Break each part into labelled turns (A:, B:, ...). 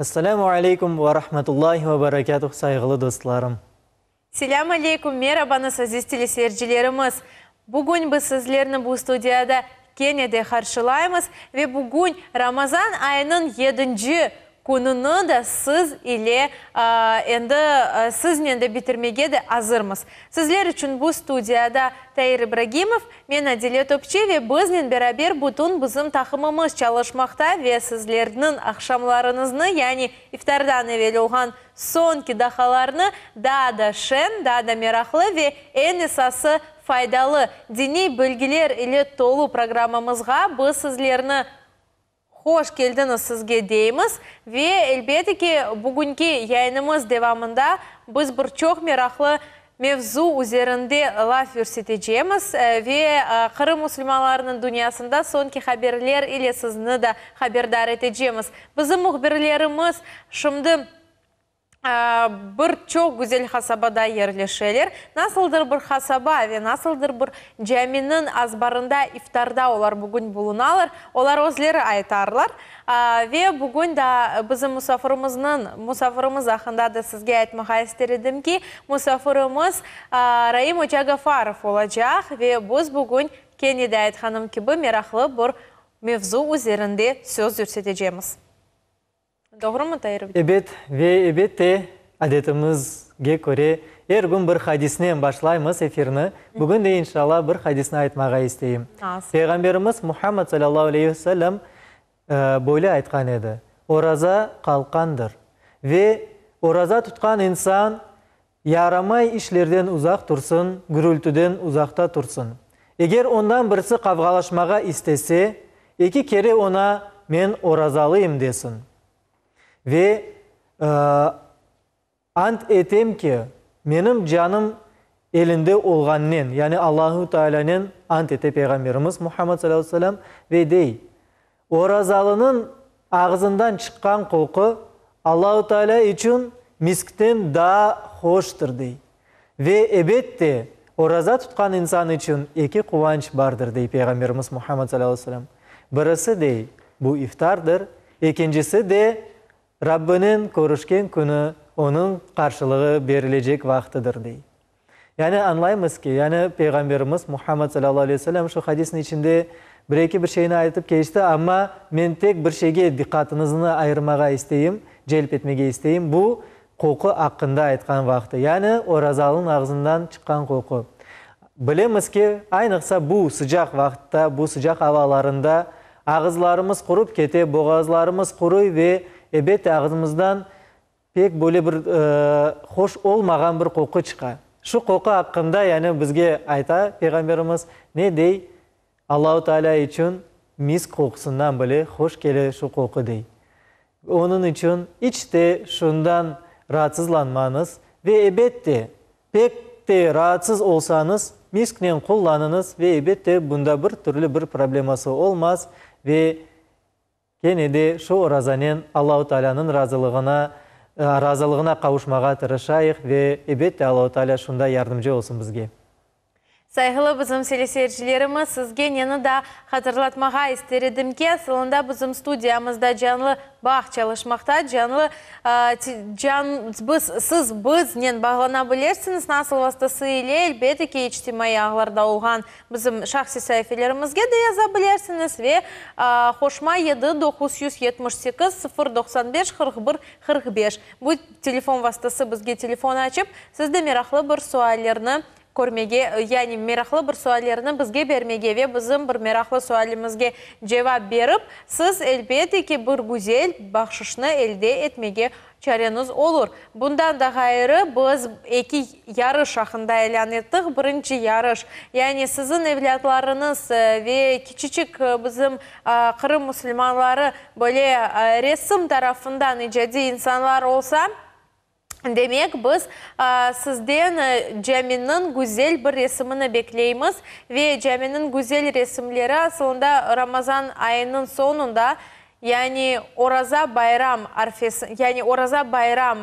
A: Esselamu aleykum ve rahmetullahi ve berekatuh, sayğılı dostlarım.
B: Selâm aleyküm, merabañız, aziz teleseyircilerimiz! Bugün biz sizlerni bu studiyada kene de qarşılaymız ve bugün Ramazan ayınıñ yedinci kününi de siz ile endi siznen de bitirmege de azırmız. Sizler içün bu studiyada Tair İbragimov, men Adile Topçi ve biznen beraber bütün bizim taqımımız çalışmaqta ve sizlerniñ aqşamlarıñıznı, yani iftardan evel olğan soñki daqqalarnı daa da şeñ, daa da meraqlı ve eñ esası faydalı diniy bilgiler ile tolu programmamızğa biz sizlerni hoş keldiñiz sizge deymiz ve elbette ki, bugünki yayınımız devamında biz bir çoq meraqlı mevzu üzerinde laf yürsetecemiz ve Qırım musulmanlarınıñ dünyasında soñki haberler ile sizni de haberdar etecemiz. Bizim mühbirlerimiz şimdi bir çoq güzel qasabada yerleşeler. Nasıldır bir qasaba ve nasıldır bir caminiñ azbarında iftarda olar bugün bulunalar. Olar özleri aytarlar. Ve bugün da bizim musafirimizniñ, musafirimiz aqqında da sizge aytmağa ister edim ki, musafirimiz Raim oca Gafarov olacaq ve biz bugün, kene de aytqanım kibi, meraqlı bir mevzu üzerinde söz yürsetecemiz. Doğrumı, Tair?
A: Ebet, ve ebette, adetimizge köre, er kün bir hadisnen başlaymız efirni. Bugün de, inşallah, bir hadisni aytmağa isteyim.
B: Nasıl?
A: Peyğamberimiz Muhammed salâllahu aleyhi ve sellem böyle aytqan edi, Oraza qalqandır ve oraza tutqan insan yaramay işlerden uzaq tursın, gürültüden uzaqta tursın. Eger ondan birisi qavğalaşmağa istese, eki kere oña men orazalıyım desin. Ve Ant etem ki, menim canım elinde olğannen, yani Allahu Tealânen ant ete Peyğamberimiz Muhammed salâllahu aleyhi ve sellem ve dey, Orazalınıñ ağzından çıqqan qoqu Allahu Tealâ içün miskten daa hoştır, dey. Ve, ebette, oraza tutqan insan içün eki quvanç bardır, dey Peyğamberimiz Muhammed salâllahu aleyhi ve sellem. Birisi, dey, bu iftardır, ekincisi de, Rabbinen körüşken künü onıñ qarşılığı berilecek vaqtıdır, dey. Yani añlaymız ki, yani Peyğamberimiz Muhammed salâllahu aleyhi ve sellem şu hadisniñ içinde bir-eki bir şeyni aytıp keçti, amma men tek bir şeyge diqqatıñıznı ayırmağa isteyim, celp etmege isteyim, bu qoqu aqqında aytqan vaqtı, yani orazalınıñ ağzından çıqqan qoqu. Bilemiz ki, aynıqsa bu sıcaq vaqıtta, bu sıcaq avalarında Ağızlarımız qurup kete, boğazlarımız quruy ve, ebette, ağzımızdan pek böyle bir hoş olmağan bir qoqu çıqa. Şu qoqu aqqında, yani, bizge ayta Peyğamberimiz, ne dey? Allahu Teala içün misk qoqusından bile hoş kele şu qoqu, dey. Onıñ içün iç te şundan raatsızlanmañız ve, ebette, Pek te raatsız olsañız, misknen qullanıñız ve ebette bunda bir türlü bir probleması olmaz ve kene de şu orazanen Allahu Taalânıñ razılığına razılığına qavuşmağa tırışayıq ve ebette Allahu Taalâ şunda yardımcı olsun bizge.
B: Sayğılı bizim teleseyircilerimiz, sizge neni daa hatırlatmağa ister edim ki, asılında bizim studiyamızda canlı Bağ çalışmaqta, canlı, can, biz, siz biznen bağlana bilirsiñiz, nasıl vastası ile, elbette ki, içtimaiy ağlarda olğan bizim şahsiy saifelerimizge de yaza bilirsiñiz ve qoşma 7 978 095 41 45 bu telefon vastası bizge telefon açıp, siz de meraqlı bir suallerni körmege, yani meraqlı bir suallerni bizge bermege ve bizim bir meraqlı sualimizge cevap berip, siz, elbette ki, bir güzel bahşışnı elde etmege çareñiz olur. Bundan da ğayrı, biz eki yarış aqqında ilân ettik. Birinci yarış, yani siziñ evlâtlarıñız ve kiçiçik bizim Qırım musulmanları böyle resim tarafından icadiy insanlar olsa, Demek, biz sizden caminiñ güzel bir resimini bekleymiz ve caminiñ güzel resimleri asılında Ramazan ayınıñ soñunda, yani Oraza bayram arfesi, yani Oraza bayram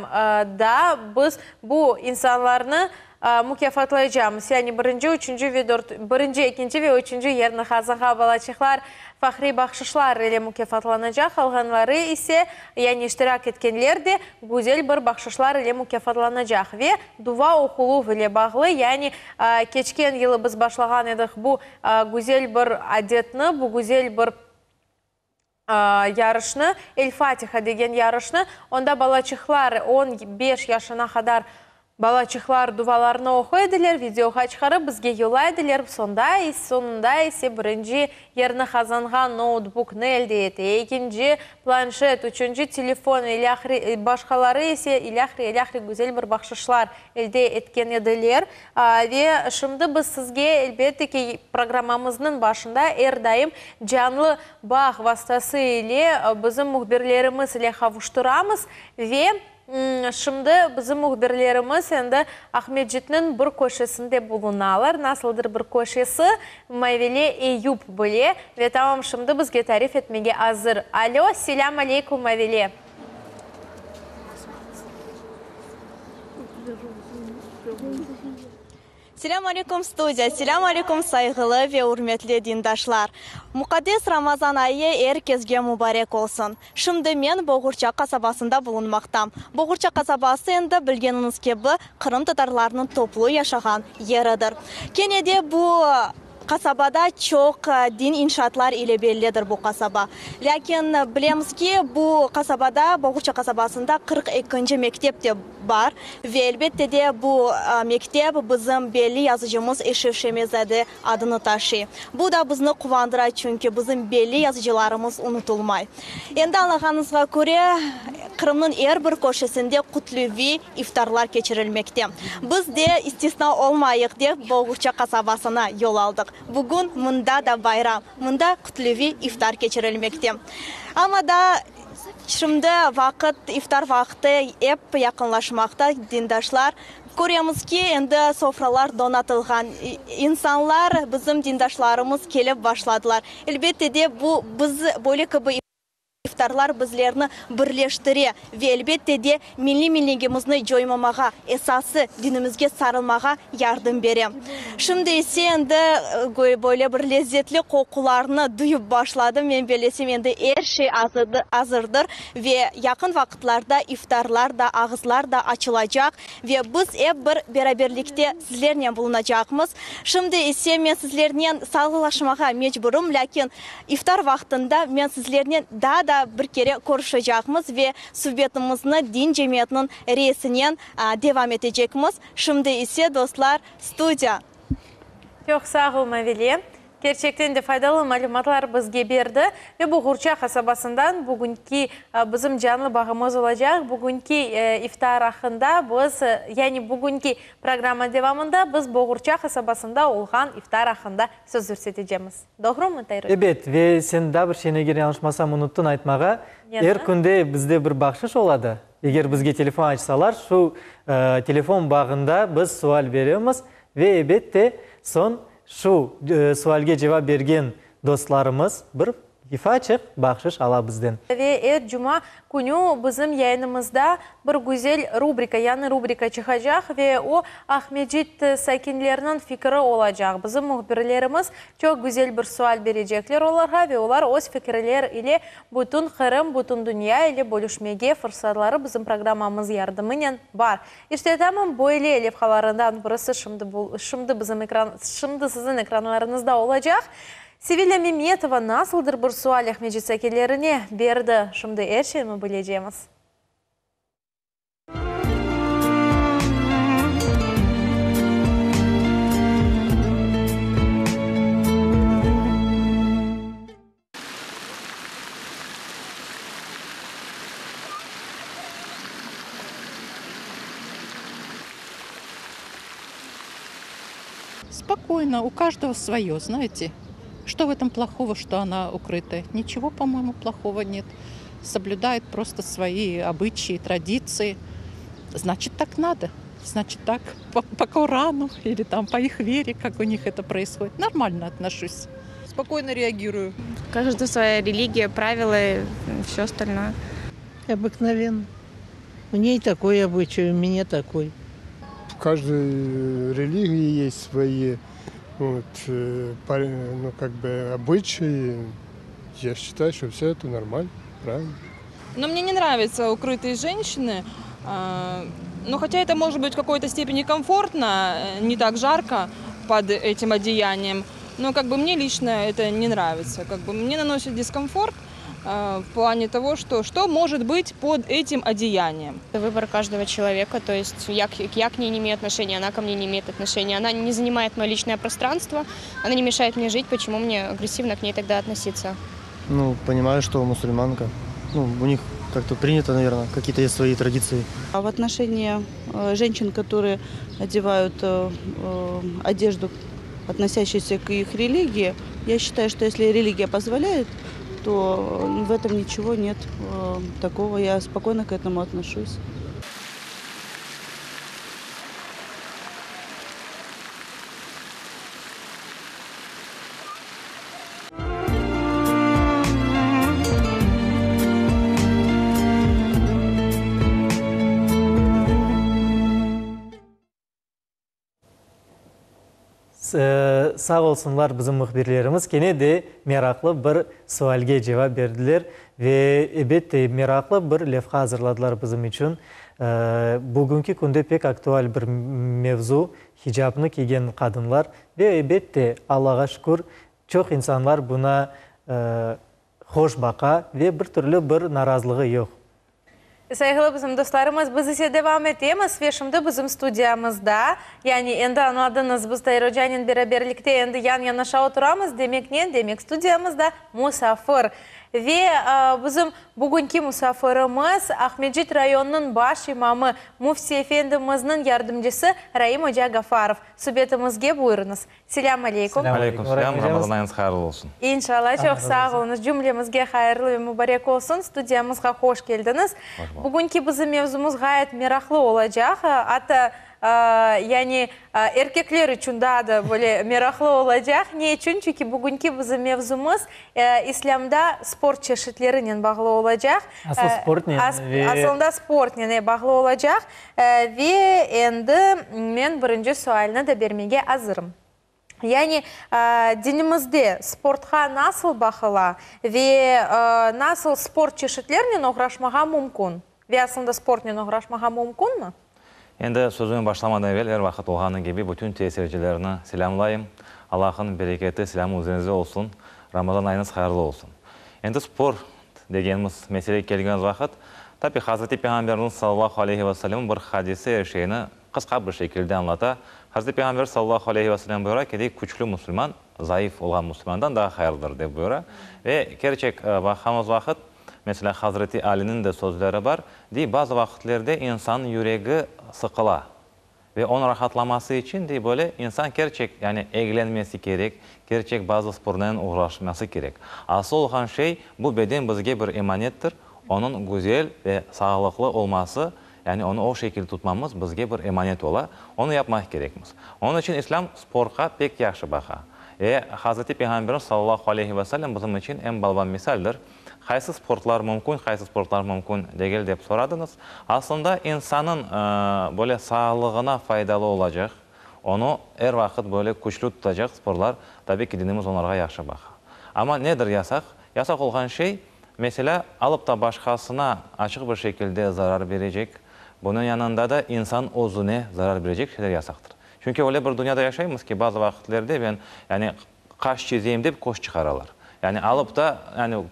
B: da biz bu insanlarnı mukâfatlaycamız. Yani birinci, üçünci ve dört, birinci, ekinci ve üçünci yerni qazanğan balaçıqlar fahriy bahşışlar ile mukâfatlanacaq, qalğanları ise, yani iştirak etkenler de güzel bir bahşışlar ile mukâfatlanacaq. Ve dua oquluv ile bağlı, yani keçken yılı biz başlağan edik bu güzel bir adetni, bu güzel bir yarışnı, El-Fatiha degen yarışnı, onda balaçıqlar, 15 yaşına qadar balaçıqlar duvalarnı oquy ediler, videoğa çıqarıp bizge yollay ediler, soñda, soñunda ise birinci yerni qazanğan noutbuknı elde ete, ekinci, planşet, üçünci, telefon, ilâhre, başqaları ise, ilâhre, ilâhre güzel bir bahşışlar elde etken ediler. Ve şimdi biz sizge, elbette ki, programmamıznıñ başında er daim canlı bağ vastası ile bizim mühbirlerimiz ile qavuştıramız ve şimdi bizim mühbirlerimiz endi Aqmescitniñ bir köşesinde bulunalar, nasıldır bir köşesi, Mavile Eyüp bile ve tamam şimdi bizge tarif etmege azır. Alo, selâm aleyküm, Mavile.
C: Selâm aleyküm, studiya! Selâm aleyküm, sayğılı ve ürmetli dindaşlar! Muqaddes Ramazan ayı er kesge mubarek olsun! Şimdi men Boğurça qasabasında bulunmaqtam. Boğurça qasabası endi, bilgeniñiz kibi, qırımtatarlarnıñ toplu yaşağan yeridir. Kene de bu qasabada çoq din inşaatlar ile bellidir bu qasaba. Lâkin bilemiz ki, bu qasabada, Boğurça qasabasında 40 ekinci mektep de bar ve elbette de bu mektep bizim belli yazıcımız Eşref Şemi-zade adını taşıy. Bu da bizni quvandıra, çünki bizim belli yazıcılarımız unutılmay. Endi añlağanıñızğa köre, Qırımnıñ er bir köşesinde kütleviy iftarlar keçirilmekte. Biz de istisna olmayıq dep, Boğurça qasabasına yol aldıq. Bugün mında da bayram, mında kütleviy iftar keçirilmekte. Amma da şimdi vaqıt, iftar vaqtı ep yaqınlaşmaqta, dindaşlar. Köremiz ki, endi sofralar donatılğan, insanlar, bizim dindaşlarımız kelip başladılar. Elbette de, bu biz böyle kibi iftarlar bizlerni birleştire ve elbette de milliy menligimizni coymamağa, esası dinimizge sarılmağa yardım bere. Şimdi ise endi böyle bir lezzetli qoqularnı duyıp başladım, men bellesem endi er şey azırdır ve yaqın vaqıtlarda iftarlar da, ağızlar da açılacaq ve biz ep bir beraberlikte sizlernen bulunacaqmız. Şimdi ise men sizlernen sağlıqlaşmağa mecburım, lâkin iftar vaqtında men sizlernen daa da bir kere körüşecaqmız ve subetimizni din cemiyetiniñ reisinen devam etecekmiz. Şimdi ise, dostlar, studiya.
B: Çoq sağ ol, Mavile. Kerçekten de faydalı malümatlar bizge berdi. Ve Boğurça qasabasından bugünki bizim canlı bağımız olacaq. Bugünki iftar aqqında biz, yani bugünki programma devamında biz Boğurça qasabasında olğan iftar aqqında söz yürsetecemiz. Doğrumı, Tayr?
A: Ebet, ve sen daa bir şeyni, eger yañlışmasam, unuttıñ aytmağa. Er künde bizde bir bahşış oladı. Eger bizge telefon açsalar, şu telefon bağında biz sual beremiz ve, ebette, soñ şu sualge cevap bergen dostlarımız bir ifaçıq bahşış ala bizden.
B: Ve er cuma künü bizim yayınımızda bir güzel rubrika, yañı rubrika çıqacaq ve o, Aqmescit sakinleriniñ fikri olacaq. Bizim mühbirlerimiz çoq güzel bir sual berecekler olarğa ve olar öz fikirler ile bütün Qırım, bütün dünya ile bölüşmege fırsatları bizim programmamız yardımınen bar. İşte, tamam böyle levhalarından birisi şimdi şimdi bizim ekran, şimdi siziñ ekranlarıñızda olacaq. Sevilâ Memetova nasıldır bir sual Aqmescit sakinlerine berdi, şimdi er şeyni bilecemiz.
D: Спокойно, у каждого свое, знаете. Что в этом плохого, что она укрытая? Ничего, по-моему, плохого нет. Соблюдает просто свои обычаи, традиции. Значит, так надо. Значит, так по, по Корану или там по их вере, как у них это происходит. Нормально отношусь.
E: Спокойно реагирую.
F: Каждая своя религия, правила и все остальное.
G: Обыкновенно. У ней такой обычай, у меня такой.
H: В каждой религии есть свои вот, э, ну, как бы обычаи. Я считаю, что все это нормально, правильно.
E: Но мне не нравятся укрытые женщины. Ну, хотя это может быть в какой-то степени комфортно, э, не так жарко под этим одеянием. Но как бы мне лично это не нравится. Как бы мне наносит дискомфорт э, в плане того, что что может быть под этим одеянием.
F: Это выбор каждого человека, то есть я, я к ней не имею отношения, она ко мне не имеет отношения. Она не занимает мое личное пространство, она не мешает мне жить, почему мне агрессивно к ней тогда относиться?
I: Ну, понимаю, что мусульманка. Ну, у них как-то принято, наверное, какие-то есть свои традиции.
J: А в отношении э, женщин, которые одевают э, э, одежду, относящуюся к их религии, я считаю, что если религия позволяет, то в этом ничего нет такого. Я спокойно к этому отношусь.
A: Sağ olsunlar bizim mühbirlerimiz, kene de meraqlı bir sualge cevap berdiler ve, ebette, meraqlı bir levha azırladılar bizim içün. Bugünki künde pek aktual bir mevzu, hicapnı kiygen qadınlar ve, ebette, Allağa şükür, çoq insanlar buna hoş baqa ve bir türlü bir narazılığı yoq.
B: Sayğılı bizim dostlarımız, biz ise devam etemiz ve şimdi bizim studiyamızda, yani endi añladıñız, biz Tair ocanen beraberlikte endi yan-yanaşa oturamız, demek ne? Demek studiyamızda musafir. Ve bizim bugünki musafirimiz Aqmescit rayonınıñ baş imamı, müfti efendimizniñ yardımcısı Raim oca Gafarov. Subetimizge buyurıñız. Selâm aleyküm.
K: Aleyküm selâm, Ramazan ayıñız hayırlı olsun.
B: İnşallah, çoq sağ oluñız. Cümlemizge hayırlı ve mubarek olsun. Studiyamızğa hoş keldiñiz. Bugünki bizim mevzumız ğayet meraqlı olacaq. Atta, yani, erkekler içün daa da böyle meraqlı olacaq. Ne içün? Çünki bugünki bizim mevzumız İslâmda sport çeşitlerinen bağlı olacaq.
A: Asıl sportnen ve.
B: Asılında sportnen bağlı olacaq. Ve endi men birinci sualni de bermege azırım. Yani, dinimizde sportqa nasıl baqıla ve nasıl sport çeşitlerinen oğraşmağa mümkün? Ve aslında sportnen oğraşmağa mümkünmi?
K: Endi sözüme başlamadan evel, er vaqıt olğanı kibi, bütün tesircilerni selâmlayım. Allah'ın bereketi, selâmı üzeriñizde olsun. Ramazan ayıñız hayırlı olsun. Endi sport degenimiz meselege kelgenimiz vaqıt, tabi, Hazreti Peyğamberimiz sallallahu aleyhi ve sellem bir hadisi er şeyni qısqa bir şekilde añlata. Hazreti Peyğamber sallallahu aleyhi ve sellem buyura ki, dey, küçlü musulman zayıf olğan musulmandan daa hayırlıdır, dep buyura. Ve kerçek, baqqanımız vaqıt, meselâ, Hazreti Aliniñ de sözleri bar, dey, bazı vaqıtlerde insannıñ yüregi sıqıla. Ve onıñ rahatlaması içün, dey, böyle insan kerçek, yani eglenmesi kerek, kerçek bazı spornen oğraşması kerek. Asıl olğan şey, bu beden bizge bir emanettir, onıñ güzel ve sağlıqlı olması, yani onı o şekilde tutmamız bizge bir emanet ola, onı yapmaq kerekmiz. Onıñ içün İslâm sportqa pek yahşı baqa. Ve Hazreti Peyğamberimiz sallallahu aleyhi ve sellem bizim içün eñ balaban misaldir. Qaysı sportlar mümkün, qaysı sportlar mümkün degil dep soradıñız. Aslında insanıñ böyle sağlığına faydalı olacaq, onı er vaqıt böyle küçlü tutacaq sporlar, tabiy ki, dinimiz olarğa yahşı baqa. Amma nedir yasaq? Yasaq olğan şey, meselâ, alıp da başqasına açıq bir şekilde zarar berecek, bunıñ yanında da insan özüne zarar berecek şeyler yasaqtır. Çünki öyle bir dünyada yaşaymız ki, bazı vaqıtlerde ben, yani, Qaş çizeyim dep köz çıqaralar. Yani alıp da, yani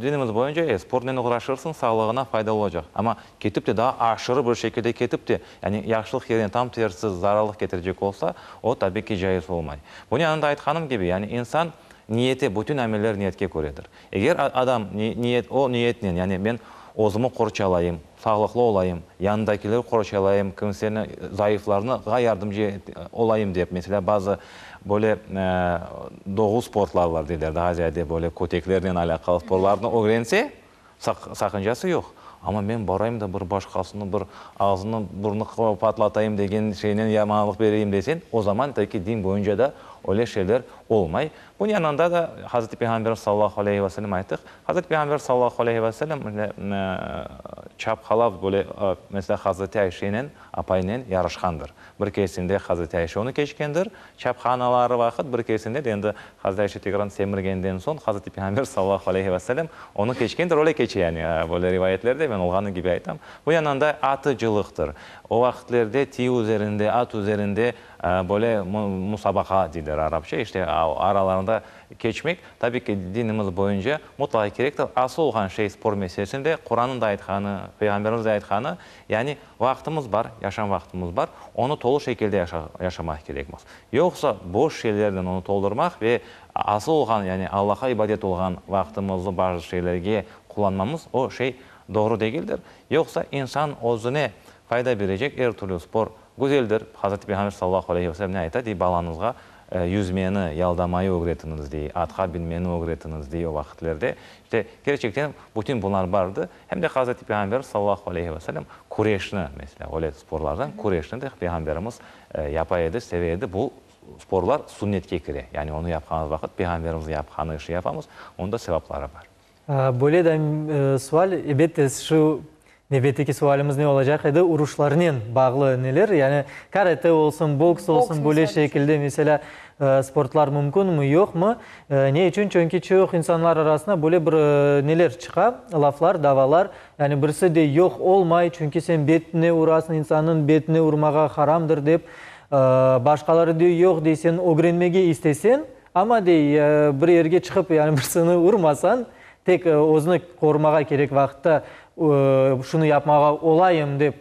K: dinimiz boyunca e, sportnen oğraşırsıñ, sağlığına faydalı olacaq. Amma ketip de daa aşırı bir şekilde ketip de, yani yahşılıq yerine tam tersi zararlıq ketirecek olsa, o tabiy ki caiz olmay. Bunıñ yanında aytqanım kibi, yani insan niyeti, bütün ameller niyetke köredir. Eger adam niyet, o niyetnen, yani men özümi qorçalayım, sağlıqlı olayım, yanındakileri qorçalayım, kimseni, zayıflarnı ğa yardımcı olayım dep, meselâ, bazı böyle doğu sportlar bar deyler, daa ziyade böyle köteklernen alâqalı sportlarnı ögrense, saqıncası yoq. Amma men barayım da bir başqasını bir ağzını burnı patlatayım degen şeynen yamanlıq bereyim desen, o zaman taki din boyunca da öyle şeyler olmay. Bunıñ yanında da Hazreti Peyğamberimiz sallallahu aleyhi ve sellem ayttıq. Hazreti Peyğamber sallallahu aleyhi ve sellem çapqalav böyle, meselâ, Hazreti Ayşenen, apayınen yarışqandır. Bir keresinde Hazreti Ayşe onı keçkendir, çapqanaları vaqıt, bir keresinde de endi Hazreti Ayşe tekrar semirgenden soñ Hazreti Peyğamber sallallahu aleyhi ve sellem onı keçkendir. Öyle keçe yani böyle rivayetlerde, men olğanı kibi aytam. Bu yanında atıcılıqtır. O vaqıtlerde tiy üzerinde, at üzerinde böyle musabaqa deyler arapça, işte aralarında keçmek, tabi ki, dinimiz boyunca mutlaqa kerektir. Asıl olğan şey spor meselesinde, Qurannıñ da aytqanı, Peyğamberimiz de aytqanı, yani Vaqtımız bar, yaşam vaqtımız bar, onı tolu şekilde yaşamaq kerekmiz. Yoqsa boş şeylernen onı toldurmaq ve asıl olğan, yani Allahqa ibadet olğan vaqtımıznı bazı şeylerge qullanmamız, o şey doğru degildir. Yoqsa insan özüne fayda berecek er türlü spor güzeldir. Hazreti Peyğamber sallallahu aleyhi ve sellem ne ayta, dey, balañızğa yüzmeni, yaldamayı ögretiñiz, dey, atqa binmeni ögretiñiz, dey o vaqıtlerde. İşte, kerçekten bütün bunlar bardı. Hem de Hazreti Peyğamber, sallallahu aleyhi ve sellem, küreşni, meselâ, öyle sporlardan küreşni de Peyğamberimiz yapa edi, seve edi. Bu sporlar sünnetke kire. Yani onı yapqanımız vaqıt Peyğamberimiz yapqanı işi yapamız, onıñ da sevapları bar.
A: Böyle de sual, elbette, şu nevbetteki sualimiz ne olacaq edi, uruşlarnen bağlı neler, yani karate olsun, boks olsun, böyle şekilde, meselâ, sportlar mümkünmi, yoqmı? Ne içün? Çünki çoq insanlar arasında böyle bir neler çıqa, laflar, davalar. Yani birisi dey, yoq, olmay, çünki sen betine urasıñ, insannıñ betine urmağa haramdır dep. Başqaları dey, yoq, dey, sen ögrenmege isteseñ, amma dey, bir yerge çıqıp, yani birisini urmasañ, tek özüni qorumağa kerek vaqıtta şunı yapmağa olayım dep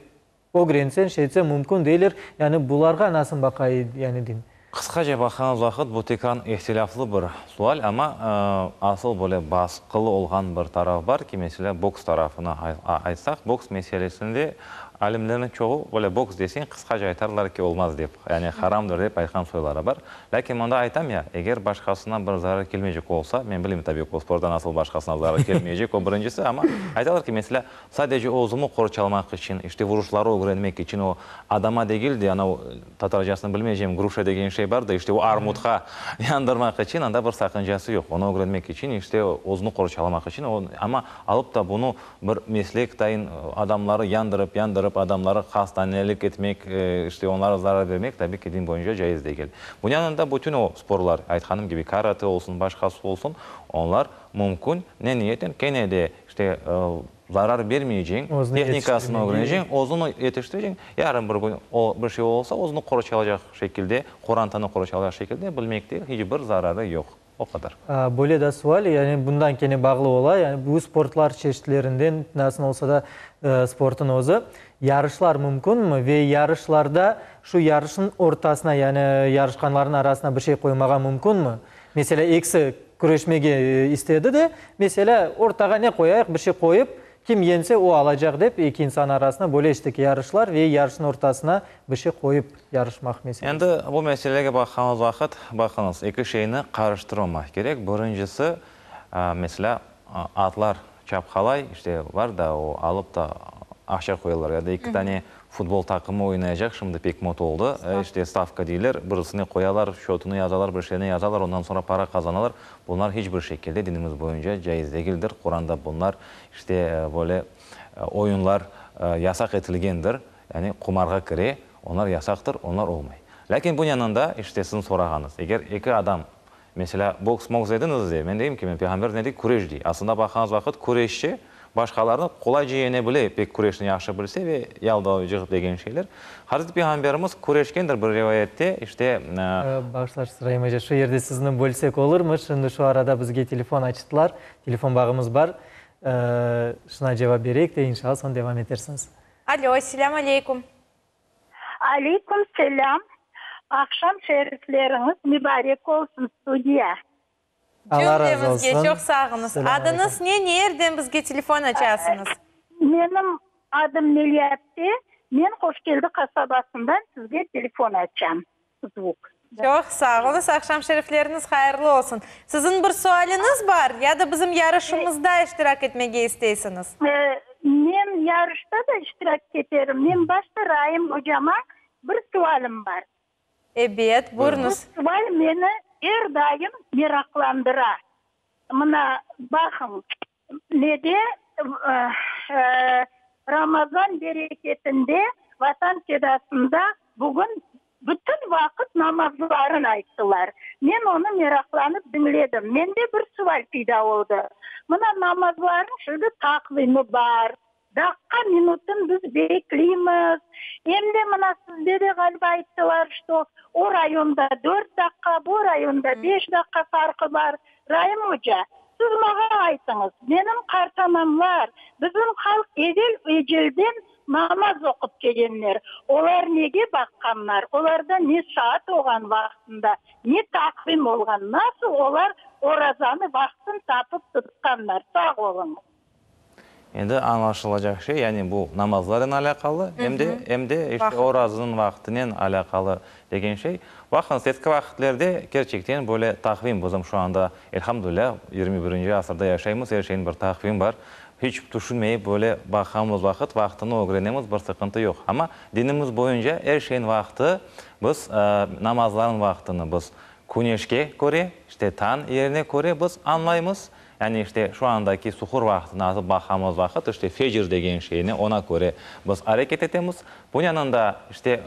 A: Ögrensen, şeytsen mümkün deyler. Yani bularğa nasıl baqa yani din?
K: Qısqaca baqqanımız vaqıt, bu tekrar ihtilâflı bir sual, amma asıl böyle basqılı olğan bir taraf bar ki, meselâ, boks tarafını aytsaq, boks meselesinde alimlerniñ çoğu böyle boks deseñ, qısqaca aytarlar ki, olmaz dep, yani haramdır dep aytqan soyları bar. Lâkin mında aytam ya, eger başqasına bir zarar kelmeycek olsa, men bilmeyim tabiy ki, o sporttan asıl başqasına zarar kelmeycek, o birincisi, amma aytalar ki, meselâ, Sadece özümi qorçalamaq içün, işte vuruşları ögrenmek içün, o adama degil de, ana tatarcasını bilmeycem, gruşa degen şey bar da, işte o armutqa yandırmaq içün, anda bir saqıncası yoq. Onı ögrenmek içün, işte özüni qorçalamaq içün, o, amma alıp da bunı bir meslek tayın adamları yandırıp, yandırıp adamları hastanelik etmek, işte onlara zarar bermek, tabiy ki, din boyunca caiz degil. Bunıñ yanında bütün o sporlar, aytqanım kibi, karate olsun, başqası olsun, onlar mümkün, ne niyetnen, kene de, İşte, zarar bermeyceñ, tehnikasını ögreneceñ, özüni yetiştireceñ, yarın bir kün o bir şey olsa, özüni qorçalacaq şekilde, qorantanı qorçalacaq şekilde bilmekte hiç bir zararı yoq. O qadar.
A: Böyle da sual, yani bundan kene bağlı ola, yani bu sportlar çeşitlerinden, nasıl olsa da sportın özü, yarışlar mümkünmi ve yarışlarda şu yarışnıñ ortasına, yani yarışqanlarnıñ arasına bir şey qoymağa mümkünmi? Meselâ, ekisi küreşmege istedi de, meselâ, ortağa ne qoyayıq, bir şey qoyıp, kim yeñse, o alacaq dep, eki insan arasına böyle işte ki, yarışlar ve yarışnıñ ortasına bir şey qoyıp yarışmaq meselesi.
K: Endi bu meselege baqqanımız vaqıt, baqıñız, eki şeyni qarıştırmamaq kerek. Birincisi, meselâ, atlar Çapqalay, işte, var da, o, alıp da aqça qoyalar. Ya da eki tane futbol taqımı oynaycaq, şimdi pek mot oldı, işte, stavka deyler, birisine qoyalar, şötını yazalar, bir şeyni yazalar, ondan soñra para qazanalar. Bunlar hiç bir şekilde dinimiz boyunca caiz degildir. Quranda bunlar, işte, böyle oyunlar yasaq etilgendir, yani qumarğa kire, onlar yasaqtır, onlar olmay. Lâkin bunıñ yanında, işte, siziñ sorağanıñız, eger eki adam Meselâ, boks-moks dediñiz de, men deyim ki, men Peyğamber ne dey, küreş dey. Aslında baqqanıñız vaqıt, küreşçi başqalarnı qolayca yene bile, pek küreşni yahşı bilse ve yaldavcıq degen şeyler. Hazreti Peyğamberimiz küreşkendir bir rivayette, işte.
A: Bağışlarsız, Raim oca, şu yerde sizni bölsek olurmı? Şimdi şu arada bizge telefon açtılar, telefon bağımız bar. Şuna cevap bereyik de, inşallah, soñ devam etersiñiz.
B: Alo, selâm aleykum.
L: Aleyküm selâm. Aqşam şerifleriñiz mübarek olsun, studiya.
A: Alla razı
B: Cümlemizge
A: olsun.
B: çoq sağıñız.
A: Selâm aleyküm.
B: Adıñız ne, nereden bizge telefon açasıñız?
L: Menim adım Meliappe, men Hoşkeldi qasabasından sizge telefon açam. Zvuk.
B: Çoq sağ oluñız, aqşam şerifleriñiz hayırlı olsun. Siziñ bir sualiñiz bar ya da bizim yarışımızda iştirak etmege isteysiñiz?
L: Men yarışta da iştirak eterim. Men başta Raim ocama bir sualim bar.
B: Ebet, buyurıñız.
L: Bu sual meni er daim meraqlandıra. Mına, baqıñ, nede, Ramazan bereketinde, Vatan sedasında bugün bütün vaqıt namazlarını ayttılar. Men onı meraqlanıp diñledim. Mende bir sual peyda oldı. Mına, namazlarnıñ şimdi taqvimi bar, Daqqa, minutın biz bekleymiz. Em de mına sizde de ğaliba ayttılar, şto o rayonda dört daqqa, bu rayonda beş daqqa farqı bar. Raim oca, siz mağa aytıñız, menim qartanamlar, bizim halq evel-ecelden namaz oqup kelgenler, olar nege baqqanlar, olarda ne saat olğan vaqtında, ne taqvim olğan, nasıl olar orazanı vaqtın tapıp tutqanlar? Sağ oluñız.
K: Endi añlaşılacaq şey, yani bu namazlarnen alâqalı, em de, em de işte orazanıñ vaqtınen alâqalı degen şey. Baqıñız, eski vaqitlerde kerçekten böyle taqvim, bizim şu anda, elhamdülilâ, 21-nci asırda yaşaymız, er şeyniñ bir taqvimi bar. Hiç tüşünmeyip böyle baqamız vaqıt, vaqtını ögrenemiz, bir sıqıntı yoq. Amma dinimiz boyunca er şeyniñ vaqtı, biz namazlarnıñ vaqtını biz küneşke köre, işte tañ yerine köre biz añlaymız. Yani işte şu andaki suhur vaqtına atıp baqamız vaqıt, işte fecir degen şeyni oña köre biz areket etemiz. Bunıñ yanında işte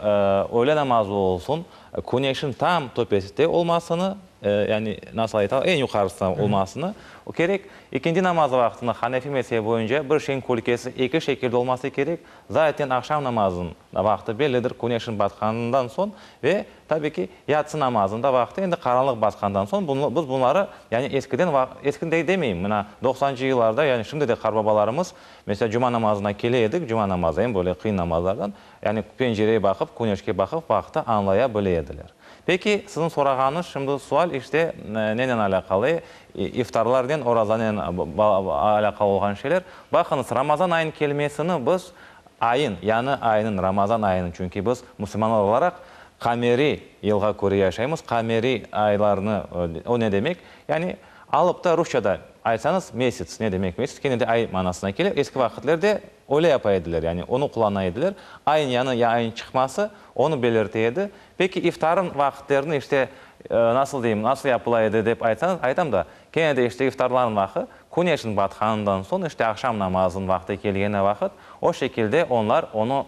K: öğle namazı olsun, küneşin tam töpesinde olmasını, yani nasıl aytalar, eñ yuqarısında olmasını kerek. İkindi namazı vaqtında Hanefi mezhebi boyunca bir şeyin kölgesi eki şekilde olması kerek. Zaten aqşam namazınıñ vaqtı bellidir, küneşin batqanından soñ ve Tabi ki, yatsı namazında vaqtı endi qaranlıq basqandan soñ, bunı, biz bunları, yani eskiden, eskiden demeyim, mına, doqsancı yıllarda, yani şimdi de qartbabalarımız, meselâ, cuma namazına kele edik, cuma namazı, eñ böyle qıyın namazlardan, yani pencereye baqıp, küneşke baqıp vaqtı añlaya bile ediler. Peki, siziñ sorağanıñız şimdi sual, işte, nenen alâqalı, iftarlarnen, orazanen alâqalı olğan şeyler. Baqıñız, Ramazan ayınıñ kelmesini biz Ayın, yañı aynıñ, Ramazan ayınıñ, çünki biz, musulmanlar olaraq, qameriy yılğa köre yaşaymız, qameriy aylarnı, o ne demek? Yani, alıp da rusçada aytsañız, mesяц, ne demek mesяц, kene de ay manasına kele, eski vaqıtlerde öyle yapa ediler, yani onı qullana ediler, ayın yañı ya ayın çıqması onı belirte edi. Peki, iftarıñ vaqıtlerini, işte, nasıl deyim, nasıl yapıla edi dep aytsañız, aytam da, kene de, işte, iftarlarnıñ vaqı, Küneşniñ batqanından soñ, işte aqşam namazınıñ vaqtı kelgeni vaqıt, o şekilde onlar onı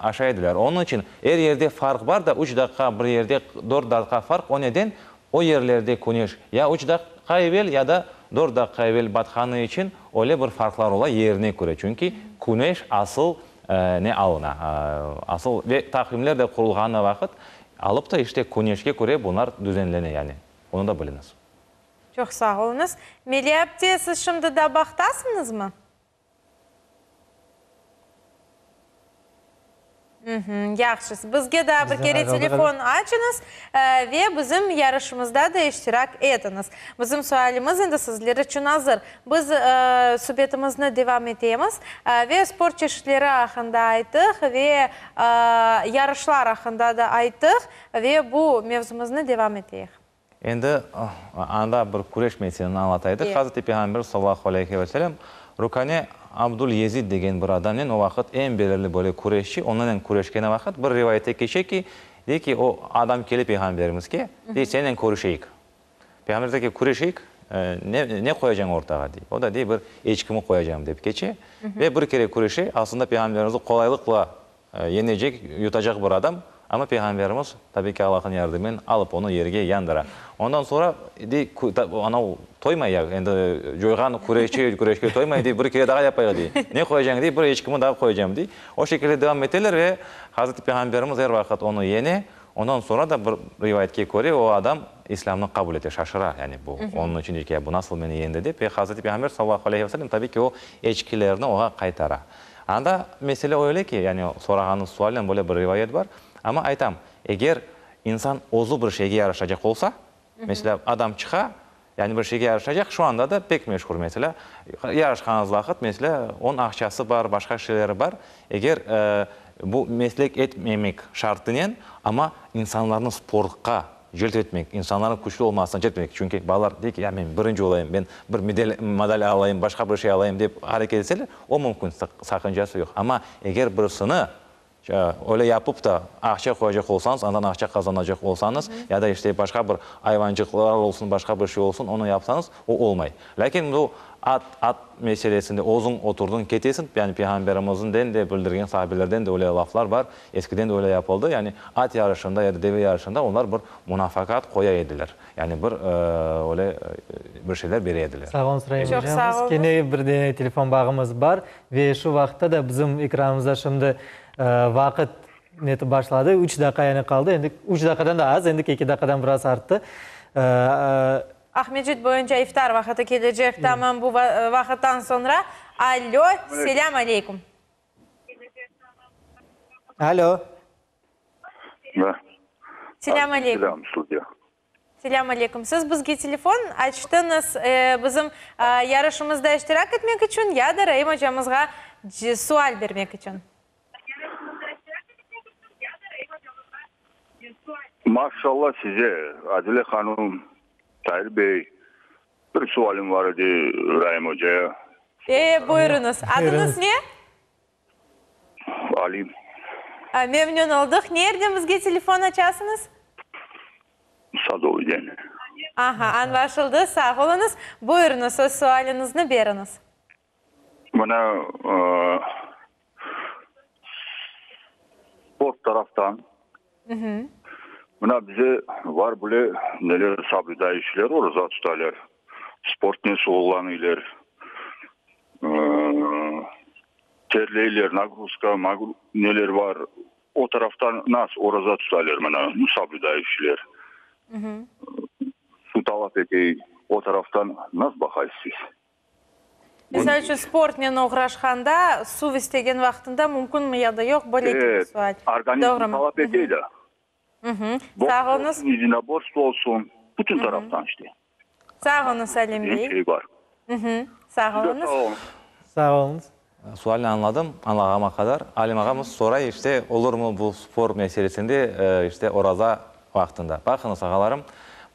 K: aşay ediler. Onıñ içün er yerde farq bar da, üç daqqa bir yerde, dört daqqa farq, o neden? O yerlerde küneş ya üç daqqa evel, ya da dört daqqa evel batqanı içün öyle bir farqlar ola yerine köre. Çünki küneş asıl ne alına, asıl ve taqvimler de qurulğanı vaqıt alıp da işte küneşke köre bunlar düzenlene yani, onı da biliñiz.
B: Çoq sağ oluñız. Meliye apte, siz şimdi da bağtasıñızmı? Yahşı. Bizge daa bir kere telefon açıñız ve bizim yarışımızda da iştirak etiñiz. Bizim sualimiz endi sizler içün azır. Biz subetimizni devam etemiz ve sport çeşitleri aqqında ayttıq ve yarışlar aqqında da ayttıq ve bu mevzumıznı devam eteyik.
K: Endi anda bir küreş meseleni añlataydı. Hazreti Peyğamber sallallahu aleyhi ve sellem Rukane Abdul Yezid degen bir adamnen, o vaqıt eñ belirli böyle küreşçi, onıñnen küreşkeni vaqıt bir rivayette keçe ki, dey ki, o adam kele Peyğamberimizge, dey, sennen körüşeyik. Peyğamberimiz dey ki, küreşeyik, ne ne qoyacañ ortağa, dey. O da dey, bir eçkimi qoyacağım, dep keçe. Ve bir kere küreşe, aslında Peyğamberimizni qolaylıqla Yenecek, yutacaq bir adam, amma Peyğamberimiz, tabiy ki, Allahnıñ yardımınen alıp onı yerge yandıra. Ondan soñra, dey, anav toymay ya, endi coyğan küreşçi küreşke toymay, dey, bir kere daa yapayıq, dey. Ne qoyacañ, dey, bir eçkimi daa qoyacam, dey. O şekilde devam eteler ve Hazreti Peyğamberimiz er vaqıt onı yene. Ondan soñra da bir rivayetke köre, o adam İslâmnı qabul ete, şaşıra, yani bu onıñ içün dey ki, ya bu nasıl meni yendi dep ve Hazreti Peyğamber sallallahu aleyhi ve sellem, tabiy ki, o eçkilerni oña qaytara. Anda mesele öyle ki, yani sorağanıñız sualnen böyle bir rivayet bar, amma aytam, eger insan özü bir şeyge yarışacaq olsa, meselâ, adam çıqa, yani bir şeyge yarışacaq, şu anda da pek meşhur meselâ, yarışqanıñız vaqıt, meselâ, onıñ aqçası bar, başqa şeyleri bar, eger bu meslek etmemek şartınen, amma insanlarnı sportqa. Celp etmek, insanlarnıñ küçlü olmasına celp etmek. Çünki balalar dey ki, ya men birinci olayım, men bir medal madalya alayım, başqa bir şey alayım dep areket etseler, o mümkün, saqıncası yoq. Amma eger birisini öyle yapıp da aqça qoyacaq olsañız, andan aqça qazanacaq olsañız, ya da işte başqa bir ayvancıqlar olsun, başqa bir şey olsun, onı yapsañız, o olmay. Lâkin bu at, at meselesinde özüñ oturdıñ, ketesiñ, yani Peyğamberimizden de bildirgen, sahabelerden de öyle laflar bar, Eskiden de öyle yapıldı, yani at yarışında ya da deve yarışında onlar bir munafakat qoya ediler, yani bir öyle bir şeyler bere ediler.
A: Sağ oluñız, Raim
B: Çoq sağ
A: ocamız.
B: oluñız.
A: Kene bir dene telefon bağımız bar ve şu vaqıtta da bizim ekranımızda şimdi vaqıt netip başladı, üç daqqa yani qaldı, endi üç daqqadan da az, endi eki daqqadan biraz arttı.
B: Aqmescit boyunca iftar vaqıtı kelecek tamam bu vaqıttan soñra. Allo, selâm aleyküm.
A: Alo.
M: Da.
B: Selâm aleyküm.
M: Selâm, studiya.
B: Selâm aleyküm. Siz bizge telefon açtıñız, bizim yarışımızda iştirak etmek içün ya da Raim ocamızğa sual bermek içün?
M: Maşallah size, Adile hanım, Tair bey. Bir sualim var edi Raim ocaya.
B: E, buyurıñız. Adıñız ne?
M: Alim.
B: Memnün oldıq. Nereden bizge telefon açasıñız?
M: Sadoviyden.
B: Aha, añlaşıldı. Sağ oluñız. Buyurıñız, öz sualiñizni beriñiz.
M: Mına, sport taraftan, mına bize var bile neler soblüdayuşiyler oraza tutalar, sportnen şuğullanıylar, terleyler, nagruzka, neler var, o taraftan nasıl oraza tutalar mına, nu, soblüdayuşiyler. Şu talap etey, o taraftan nasıl baqaysız siz?
B: Misal içün, sportnen oğraşqanda, suv istegen vaqtında mümkünmi ya da yoq, böyle kibi sual.
M: Organizm
B: Doğrumı?
M: talap ete de.
B: Sağ oluñız.
M: Boks olsun, yedinoborstvo olsun, bütün taraftan işte.
B: Sağ oluñız, Alim
M: Degen
B: bey.
M: şey bar.
B: Sağ
M: Siz de
B: oluñız.
M: sağ oluñ.
A: Sağ oluñız.
K: Sualni añladım, añlağanıma qadar. Alim ağamız soray, işte, olurmı bu spor meselesinde, işte, oraza vaqtında. Baqıñız, ağalarım,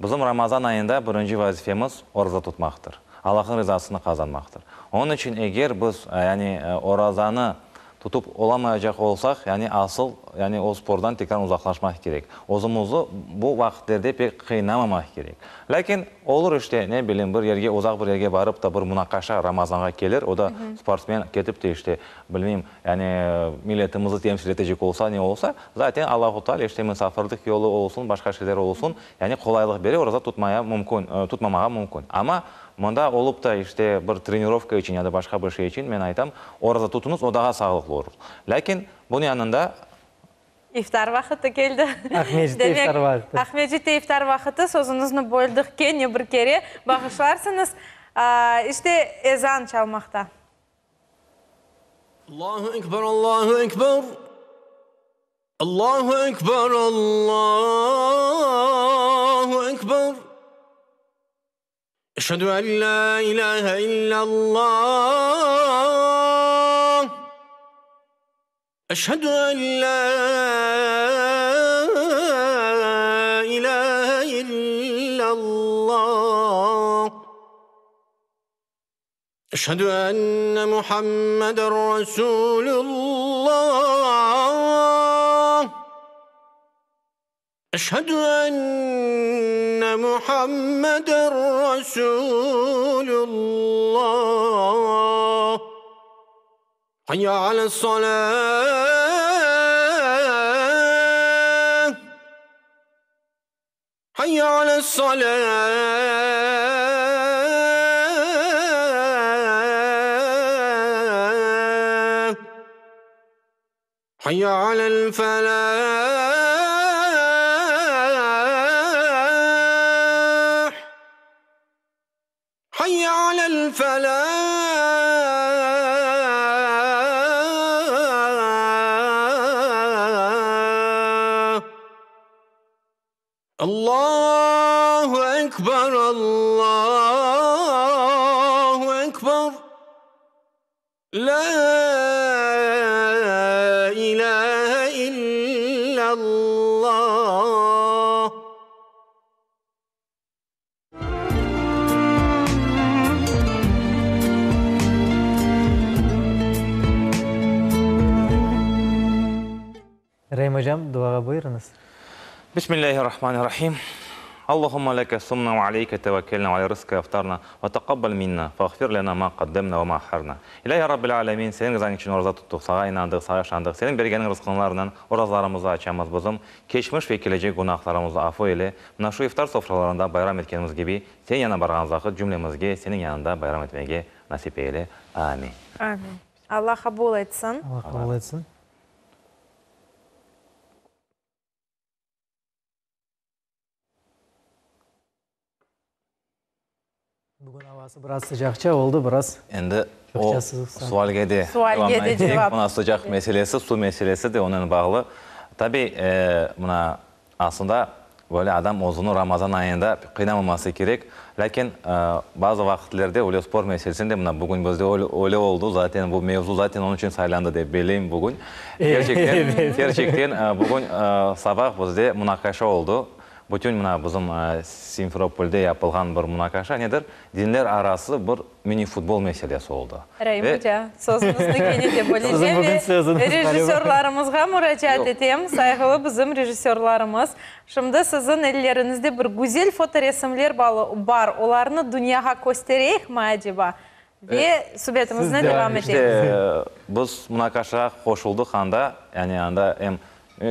K: bizim Ramazan ayında birinci vazifemiz oraza tutmaqtır. Allahnıñ rizasını qazanmaqtır. Onıñ içün eger biz, yani, orazanı tutıp olamaycaq olsaq, yani, asıl, yani, o spordan tekrar uzaqlaşmaq kerek. Özümizni bu vaqıtlerde pek qıynamamaq kerek. Lâkin olur işte, ne bileyim, bir yerge, uzaq bir yerge barıp da bir munaqaşa Ramazanğa kelir, o da sportsmen ketip de işte, bilmeyim, yani, milletimizni temsil etecek olsa, ne olsa, zaten Allahu Teala işte musafirlik yolu olsun, başqa şeyler olsun, yani, qolaylıq bere, oraza tutmaya mümkün, tutmamağa mümkün. Amma mında olıp da işte bir trenirovka içün ya da başqa bir şey içün, men aytam, oraza tutuñız, o daha sağlıqlı olur. Lâkin bunıñ yanında
B: İftar vaqıtı keldi.
A: Aqmescitte iftar vaqtı.
B: Aqmescitte iftar vaqıtı, sözüñizni böldük kene bir kere, bağışlarsıñız. İşte, ezan çalmaqta.
N: Allahu ekber, Allahu ekber, Allahu ekber, Allahu ekber. Eşhedü en la ilahe illallah. Eşhedü en la ilahe illallah. Eşhedü enne Muhammeden Resulullah. Eşhedü enne Muhammeden Resulullah. Hayya ales-salah. Hayya ales-salah. Hayya alel-felâh. Hayya alel-felâh. Allahu ekber, Allahu ekber. Lâ ilâhe illâ-Llah.
A: Raim ocam, duağa buyurıñız.
K: Bismillahirrahmanirrahim. Allahumma leke sumna ve aleyke tevekkelna ve ale rızkike eftarna ve taqabbal minna fağfir lena ma qaddemna ve ma ahharna. İlahi Rabbil Alemin, Seniñ rızañ içün oraza tuttuq, Saña inandıq, Saña işandıq, Seniñ bergeniñ rızqıñlarnen orazalarımızı açamız, bizim keçmiş ve kelecek günahlarımızı afu eyle, mına şu iftar sofralarında bayram etkenimiz kibi, Seniñ yanına barğan vaqıt cümlemizge Seniñ yanında bayram etmege nasip eyle. Amin.
B: Amin. Allah qabul etsin.
A: Allah qabul etsin. Bugün avası biraz sıcaqça oldı, biraz.
K: Endi o sualge de
B: Sualge de cevap.
K: Mına sıcaq meselesi, suv meselesi de onen bağlı. Tabiy, mına aslında böyle adam özüni Ramazan ayında qıynamaması kerek. Lâkin bazı vaqıtlerde öyle spor meselesinde, mına bugün bizde öyle oldı, zaten bu mevzu zaten onıñ içün saylandı dep belleyim bugün. Kerçekten, kerçekten bugün sabah bizde munaqaşa oldı. Bütün mına bizim Simferopolde yapılğan bir munaqaşa nedir? Dinler arası bir mini-futbol meselesi oldı.
B: Raim
K: Ve
B: oca, sözüñizni kene de böleceğim
A: Sizin bugün
B: ve
A: sözüñiz ğaliba.
B: rejissörlarımızğa muracaat etem, sayğılı bizim rejissörlarımız, şimdi siziñ elleriñizde bir güzel fotoresimler bar, olarnı dünyağa köstereyikmi aceba? Ve subetimizni devam eteyik.
K: İşte, biz munaqaşağa qoşuldıq anda, yani anda em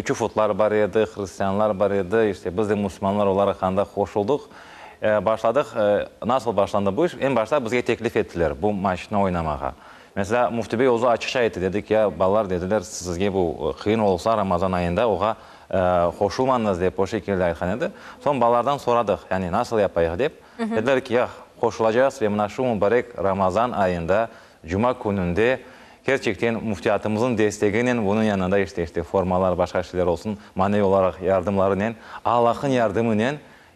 K: Çufutlar bar edi, hristianlar bar edi, işte biz de musulmanlar olaraq anda qoşuldıq. Başladıq, nasıl başlandı bu iş? Eñ başta bizge teklif ettiler bu maçnı oynamağa. Meselâ, Müfti bey özü açıqça ayttı, dedi ki, ya, balalar, dediler, sizge bu qıyın olsa Ramazan ayında oğa qoşulmañız dep o şekilde aytqan edi. Soñ balalardan soradıq, yani nasıl yapayıq dep. Dediler ki, ya, qoşulacağız ve mına şu mubarek Ramazan ayında Cuma kününde kerçekten müftiyatımıznıñ desteginen, bunıñ yanında işte, işte formalar, başqa şeyler olsun, maneviy olaraq yardımlarınen, Allah'ın yardımınen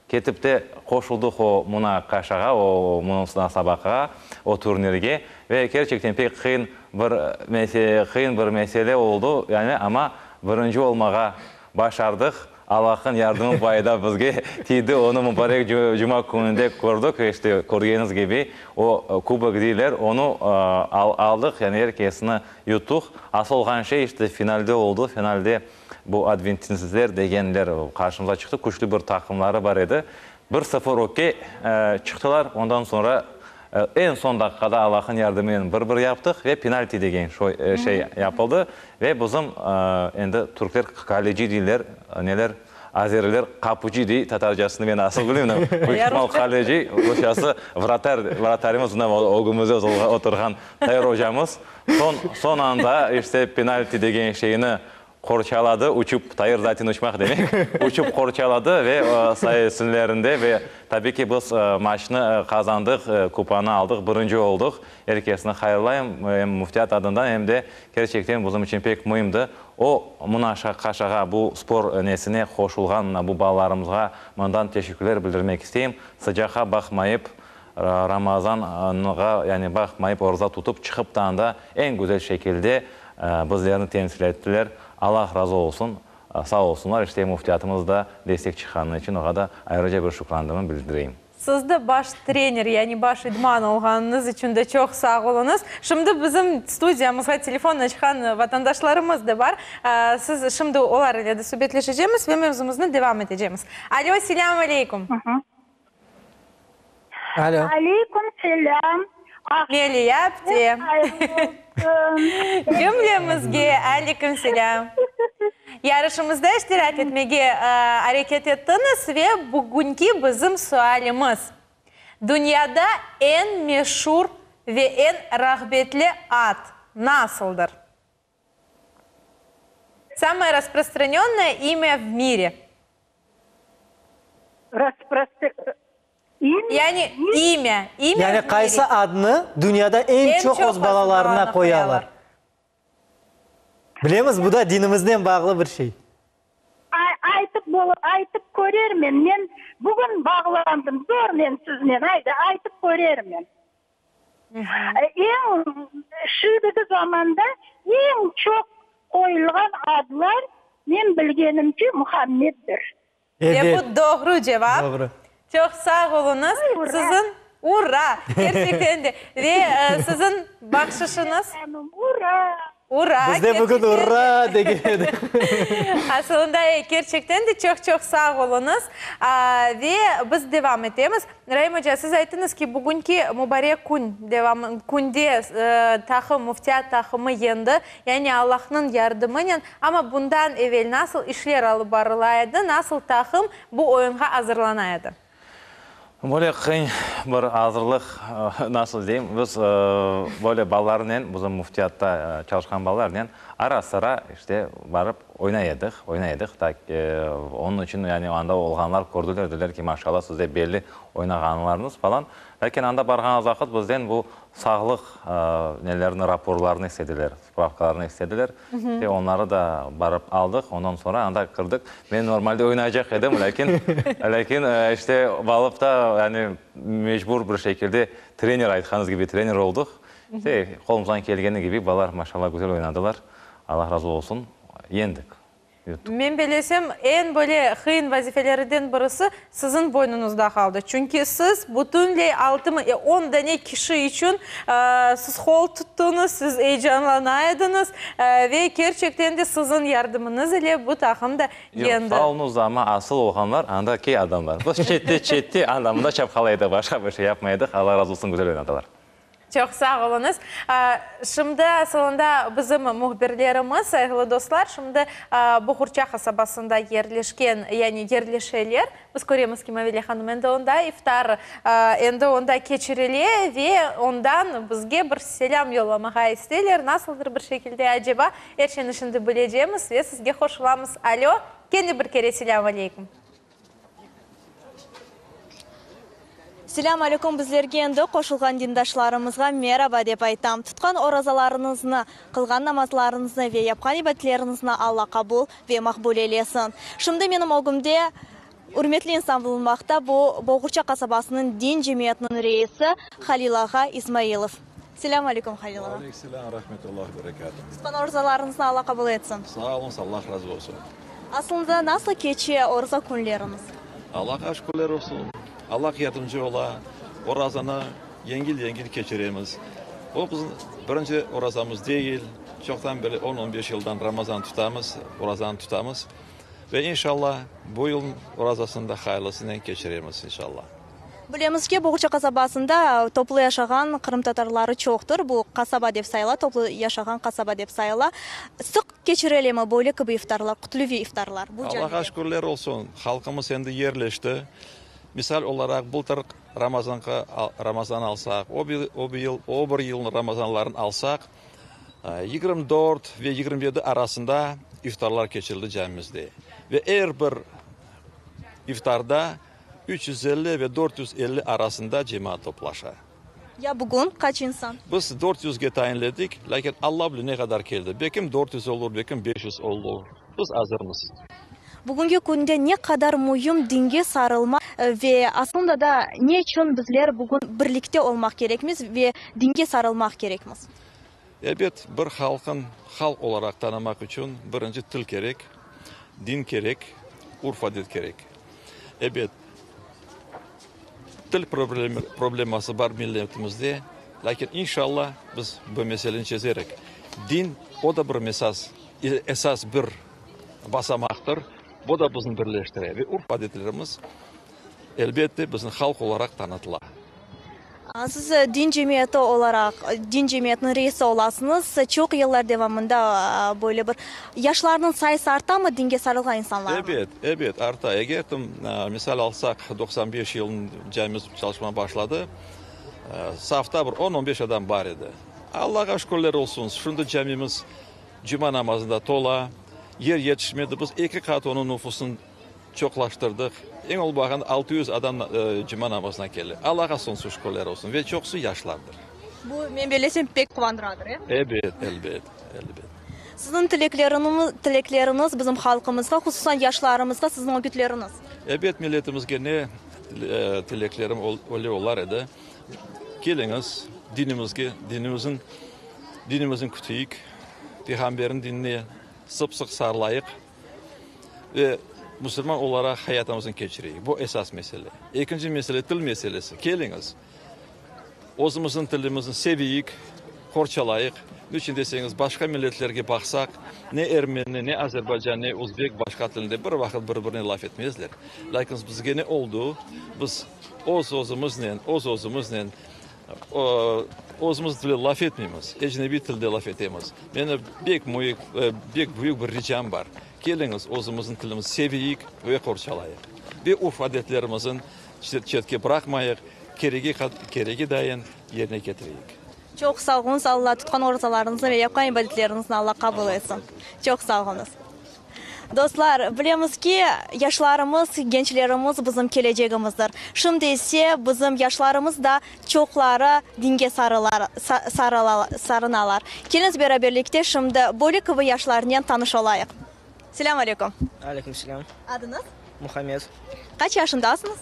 K: ketip de qoşuldıq o munaqaşağa, o munasabaqağa, o turnirge ve kerçekten pek qıyın bir mesele, qıyın bir mesele oldu, yani amma birinci olmağa başardıq. Allah'ın yardımı bu ayda bizge tiydi, onı mubarek cuma kününde kördik, işte, körgeniñiz kibi, o kubok deyler, onı aldıq, yani er kesni yuttuq. Asıl olğan şey, işte, finalde oldı, finalde bu adventistsler degenler qarşımıza çıqtı, küçlü bir taqımları bar edi, bir sıfır ögge çıqtılar, ondan soñra Eñ soñ daqiqada Allah'ın yardımınen bir-bir yaptıq ve penalti degen şey yapıldı. Ve bizim endi türkler kaleci deyler, neler, azeriler qapucı dey, tatarcasını men asıl bilmeyim, büyük ihtimal kaleci, rusçası vratar, vratarimiz mına ögümizde oturğan Tair ocamız. Soñ, soñ anda işte penalti degen şeyni Qorçaladı, uçup, Tair zaten uçmaq demek, uçup qorçaladı ve sayesinlerinde ve tabiy ki, biz maçnı qazandıq, kupanı aldıq, birinci oldıq. Er kesni hayırlayım, em müftiyat adından, em de kerçekten bizim içün pek müimdi. O munaqaşağa, bu spor nesine qoşulğan mına bu balalarımızğa mından teşekkürler bildirmek isteyim. Sıcaqqa baqmayıp, Ramazanğa yani baqmayıp oraza tutıp çıqıp da anda eñ güzel şekilde bizlerni temsil ettiler. Allah razı olsun, sağ olsunlar. İşte müftiyatımız da destek çıqqanı içün oğa da ayrıca bir şükranlığımı bildireyim.
B: Siz de baş trener, yani baş idman olğanıñız içün de çoq sağ oluñız. Şimdi bizim studiyamızğa telefon açqan vatandaşlarımız da bar. Siz şimdi olar ile de subetleşecemiz ve mevzumıznı devam etecemiz. Alo, selâm aleyküm.
A: Alo.
L: Aleyküm selâm.
B: Meliya apte. Cümlemizge aleyküm selâm. Yarışımızda iştirak etmege areket ettiñiz ve bugünki bizim sualimiz, Dünyada eñ meşur ve eñ rağbetli ad nasıldır? Samoye rasprostranennoye imya v mire. Yani imya, imya
A: Yani qaysı adnı dünyada eñ çoq öz balalarına qoyalar? Bilemiz, bu da dinimiznen bağlı bir şey.
L: Aytıp aytıp körermen. Men bugün bağlandım zornen siznen. Ayda, aytıp körermen. Eñ şimdiki zamanda eñ çoq qoyulğan adlar, men bilgenimce, Muhammeddir.
B: Ve bu doğru cevap.
A: Doğru.
B: Çoq sağ oluñız.
L: Ura!
B: Siziñ, ura! Kerçekten de. Ve siziñ bahşışıñız.
L: Ura!
B: Ura!
A: Biz de bugün ura degen edik.
B: Asılında, kerçekten de çoq-çoq sağ oluñız. Ve biz devam etemiz. Raim oca, siz ayttıñız ki, bugünki mubarek kün devam, künde taqım, müftiyat taqımı yendi, yani Allahnıñ yardımınen. Amma bundan evel nasıl işler alıp barıla edi, nasıl taqım bu oyunğa azırlana edi?
K: Böyle qıyın bir azırlıq, nasıl deyim, biz böyle balalarnen, bizim müftiyatta çalışqan balalarnen ara-sıra işte barıp oynay edik, oynay edik. Tak, onıñ içün yani anda olğanlar kördiler, dediler ki, maşallah, sizde belli oynağanlarıñız falan. Lâkin anda barğanımız vaqıt bizden bu sağlıq nelerini, raporlarını istediler. Spravkalarnı istediler. İşte onları da barıp aldıq. Ondan soñra anda kirdik. Men normalde oynaycaq edim, lâkin, lâkin işte balıp da, yani mecbur bir şekilde trener, aytqanıñız kibi, trener oldıq. İşte qolumızdan kelgeni kibi balalar, maşallah, güzel oynadılar. Allah razı olsun, yendik.
B: Men belesem, eñ böyle qıyın vazifelerden birisi siziñ boynuñızda qaldı. Çünki siz bütünley altı on dane kişi içün siz qol tuttuñız, siz eyecanlana ediñiz ve kerçekten de siziñ yardımıñız ile bu taqım da yendi.
K: Yoq, sağ oluñız, amma asıl olğanlar andaki adamlar. Biz çette, çette anda mında çapqalay edik, başqa bir şey yapmay edik. Allah razı olsun, güzel oynadılar.
B: Çoq sağ oluñız. Şimdi asılında bizim mühbirlerimiz, sayğılı dostlar, şimdi Boğurça qasabasında yerleşken, yani yerleşeler. Biz köremiz ki, Mavile hanım endi onda, iftar endi onda keçirile ve ondan bizge bir selâm yollamağa isteyler. Nasıldır bir şekilde aceba, er şeyni şimdi bilecemiz ve sizge qoşulamız. Alo, kene bir kere selâm aleyküm.
C: Selâm aleyküm, bizlerge endi qoşulğan dindaşlarımızğa meraba dep aytam. Tutqan orazalarıñıznı, qılğan namazlarıñıznı ve yapqan ibadetleriñizni Alla qabul ve maqbul eylesin. Şimdi menim ögümde ürmetli insan bulunmaqta, bu Boğurça qasabasınıñ din cemiyetiniñ reisi Halil ağa İsmailov. Selâm aleyküm, Halil ağa.
O: Aleyküm selâm, rahmetullahi berekâtuh.
C: Tutqan orazalarıñıznı Alla qabul etsin.
O: Sağ oluñız, Allah razı olsun.
C: Aslında nasıl keçe oraza künleriñiz?
O: Allahqa şükürler olsun, Allah yardımcı ola, orazanı yengil-yengil keçiremiz. O bizim birinci orazamız degil, çoqtan beri on-on beş yıldan Ramazan tutamız, orazanı tutamız ve inşallah bu yılnıñ orazasını da hayırlısınen keçiremiz, inşallah.
C: Bilemiz ki, Boğurça qasabasında toplu yaşağan qırımtatarları çoqtır. Bu qasaba dep sayıla, toplu yaşağan qasaba dep sayıla. Sıq keçirilemi böyle kibi iftarlar, kütleviy iftarlar bu camide?
O: Allahqa şükürler olsun, halqımız endi yerleşti. Misal olaraq, bıltır Ramazanğa, Ramazan alsaq, o bir, o bir yıl, o bir yılnıñ Ramazanların alsaq, 24 ve 27 arasında iftarlar keçirildi camimizde. Ve er bir iftarda 350 ve 450 arasında cemaat toplaşa.
C: Ya bugün qaç insan?
O: Biz dört yüzge tayinledik, lâkin Alla bile ne qadar keldi. Belkim 400 olur, belkim 500 olur. Biz azırmız.
C: Bugünki künde ne qadar müim dinge sarılmaq ve aslında da ne içün bizler bugün birlikte olmaq kerekmiz ve dinge sarılmaq kerekmiz?
O: Ebet, bir halqın halq olaraq tanımaq içün birinci til kerek, din kerek, urf-adet kerek. Ebet, til probleması bar milletimizde, lâkin inşallah biz bu meseleni çezerik. Din, o da bir mesas, esas bir basamaqtır, bu da bizni birleştire ve urf-adetlerimiz, elbette, bizni halq olaraq tanıtıla.
C: Siz din cemiyeti olaraq, din cemiyetiniñ reisi olasıñız. Çoq yıllar devamında böyle bir yaşlarnıñ sayısı artamı, dinge sarılğan insanlarnıñ?
O: Ebet, ebet, arta. Eger misal alsaq, 95 yılında camimiz çalışmağa başladı, safta bir on-on beş adam bar edi. Allağa şükürler olsun, şimdi camimiz cuma namazında tola, yer yetişmedi, biz eki qat onıñ nufusını Çoqlaştırdıq. Eñ olmağanda 600 adam cuma namazına kele. Allağa soñsuz şükürler olsun. Ve çoqusı yaşlardır.
C: Bu, men bellesem, pek quvandıradır, e?
O: Ebet, elbet, elbet.
C: Siziñ tilekleriñiz bizim halqımızğa, hususan yaşlarımızğa, siziñ ögütleriñiz?
O: Ebet, milletimizge ne tileklerim öyle olar edi. Keliñiz, dinimizge, dinimizniñ, dinimizni küteyik, Peyğamberniñ dinine sıq-sıq sarılayıq. Ve musulman olaraq hayatımıznı keçireyik. Bu esas mesele. Ekinci mesele, til meselesi. Keliñiz, özümizniñ tilimizni seveyik, qorçalayıq. Niçün deseñiz, başqa milletlerge baqsaq, ne ermeni, ne azerbaycan, ne özbek başqa tilinde bir vaqıt bir-birine laf etmezler. Lâkin bizge ne oldu? Biz öz-özümiznen, öz-özümiznen, özümiz tilde laf etmeymiz, ecnebiy tilde laf etemiz. Meni pek müyük, pek büyük bir ricam bar, keliñiz, özümizniñ tilimizni seveyik ve qorçalayıq. Ve urf-adetlerimizin çetke bıraqmayıq, keregi, keregi dayın yerine ketireyik.
C: Çoq sağ oluñız, Alla tutqan orazalarıñıznı ve yapqan ibadetleriñizni Alla qabul etsin. Çoq sağ oluñız. Dostlar, bilemiz ki, yaşlarımız, gençlerimiz bizim kelecegimizdir. Şimdi ise bizim yaşlarımız da çoqları dinge sarılar, sarınalar. Keliñiz beraberlikte şimdi böyle kibi yaşlarnen tanış olayıq. Selâm aleyküm.
P: Aleyküm selâm.
C: Adıñız?
P: Muhammed.
C: Qaç yaşındasıñız?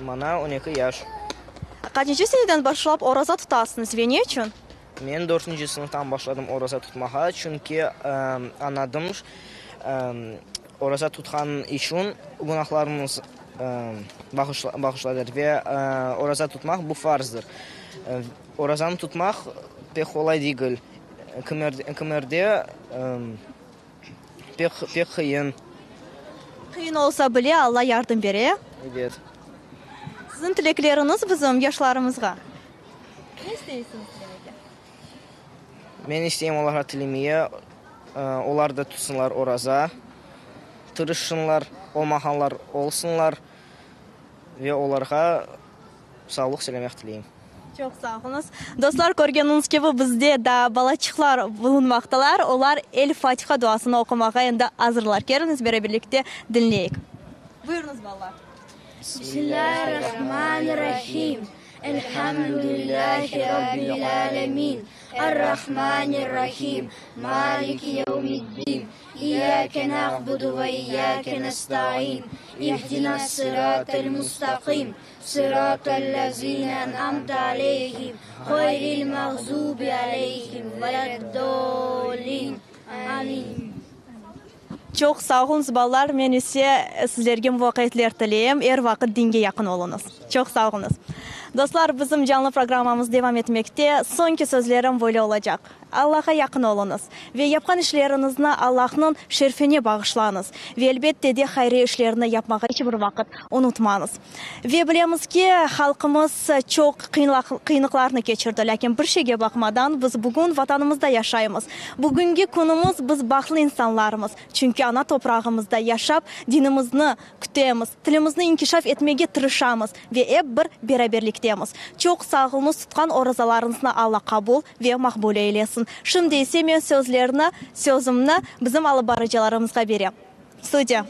P: Maña on eki yaş.
C: Qaçıncı seneden başlap oraza tutasıñız ve ne içün?
P: Men dörtünci sınıftan başladım oraza tutmağa, çünki añladım, oraza tutqan içün günahlarımız bağışlanır ve oraza tutmaq bu farzdır. Orazanı tutmaq pek qolay degil, kimerde pek pek qıyın.
C: Qıyın olsa bile, Alla yardım bere.
P: Ebet.
C: Siziñ tilekleriñiz bizim yaşlarımızğa? Ne isteysiñiz tilemege?
P: Men isteyim olarğa tilemeye, olar da tutsınlar oraza, tırışsınlar, olmağanlar olsunlar ve olarğa sağlıq-selâmet tileyim.
C: Çoq sağ oluñız. Dostlar, körgeniñiz kibi, bizde daa balaçıqlar bulunmaqtalar. Olar El-Fatiha duasını oqumağa endi azırlar. Keliñiz, beraberlikte diñleyik. Buyurıñız, balalar.
Q: Bismillâhirrahmanirrahim. Elhamdülillâhi Rabbil âlemin. Errahmanirrahim. Maliki yevmiddin. İyyâke na'budu ve iyyâke nesta'in. İhdinas sıratel mustaqim. Sıratellezîne en'amte aleyhim. Gayril mağzubi aleyhim veleddâllin. Amin.
C: Çoq sağ oluñız, balalar, men ise sizlerge muvafaqiyetler tileyim, er vaqıt dinge yaqın oluñız. Çoq sağ oluñız. Dostlar, bizim canlı programmamız devam etmekte. Soñki sözlerim böyle olacaq, Allağa yaqın oluñız ve yapqan işleriñizni Allahnıñ şerfine bağışlañız ve elbette de hayriye işlerini yapmağa iç bir vaqıt unutmañız. Ve bilemiz ki, halqımız çoq qıyınlıqlarnı keçirdi, lâkin bir şeyge baqmadan biz bugün Vatanımızda yaşaymız. Bugüngi künümiz biz bahtlı insanlarmız, çünki ana toprağımızda yaşap, dinimizni kütemiz, tilimizni inkişaf etmege tırışamız ve ep bir beraberliktemiz. Çoq sağ oluñız, tutqan orazalarıñıznı Alla qabul ve maqbul eylesin. Şimdi ise men sözlerni, sözümni bizim alıp barıcılarımızğa berem. Studiya.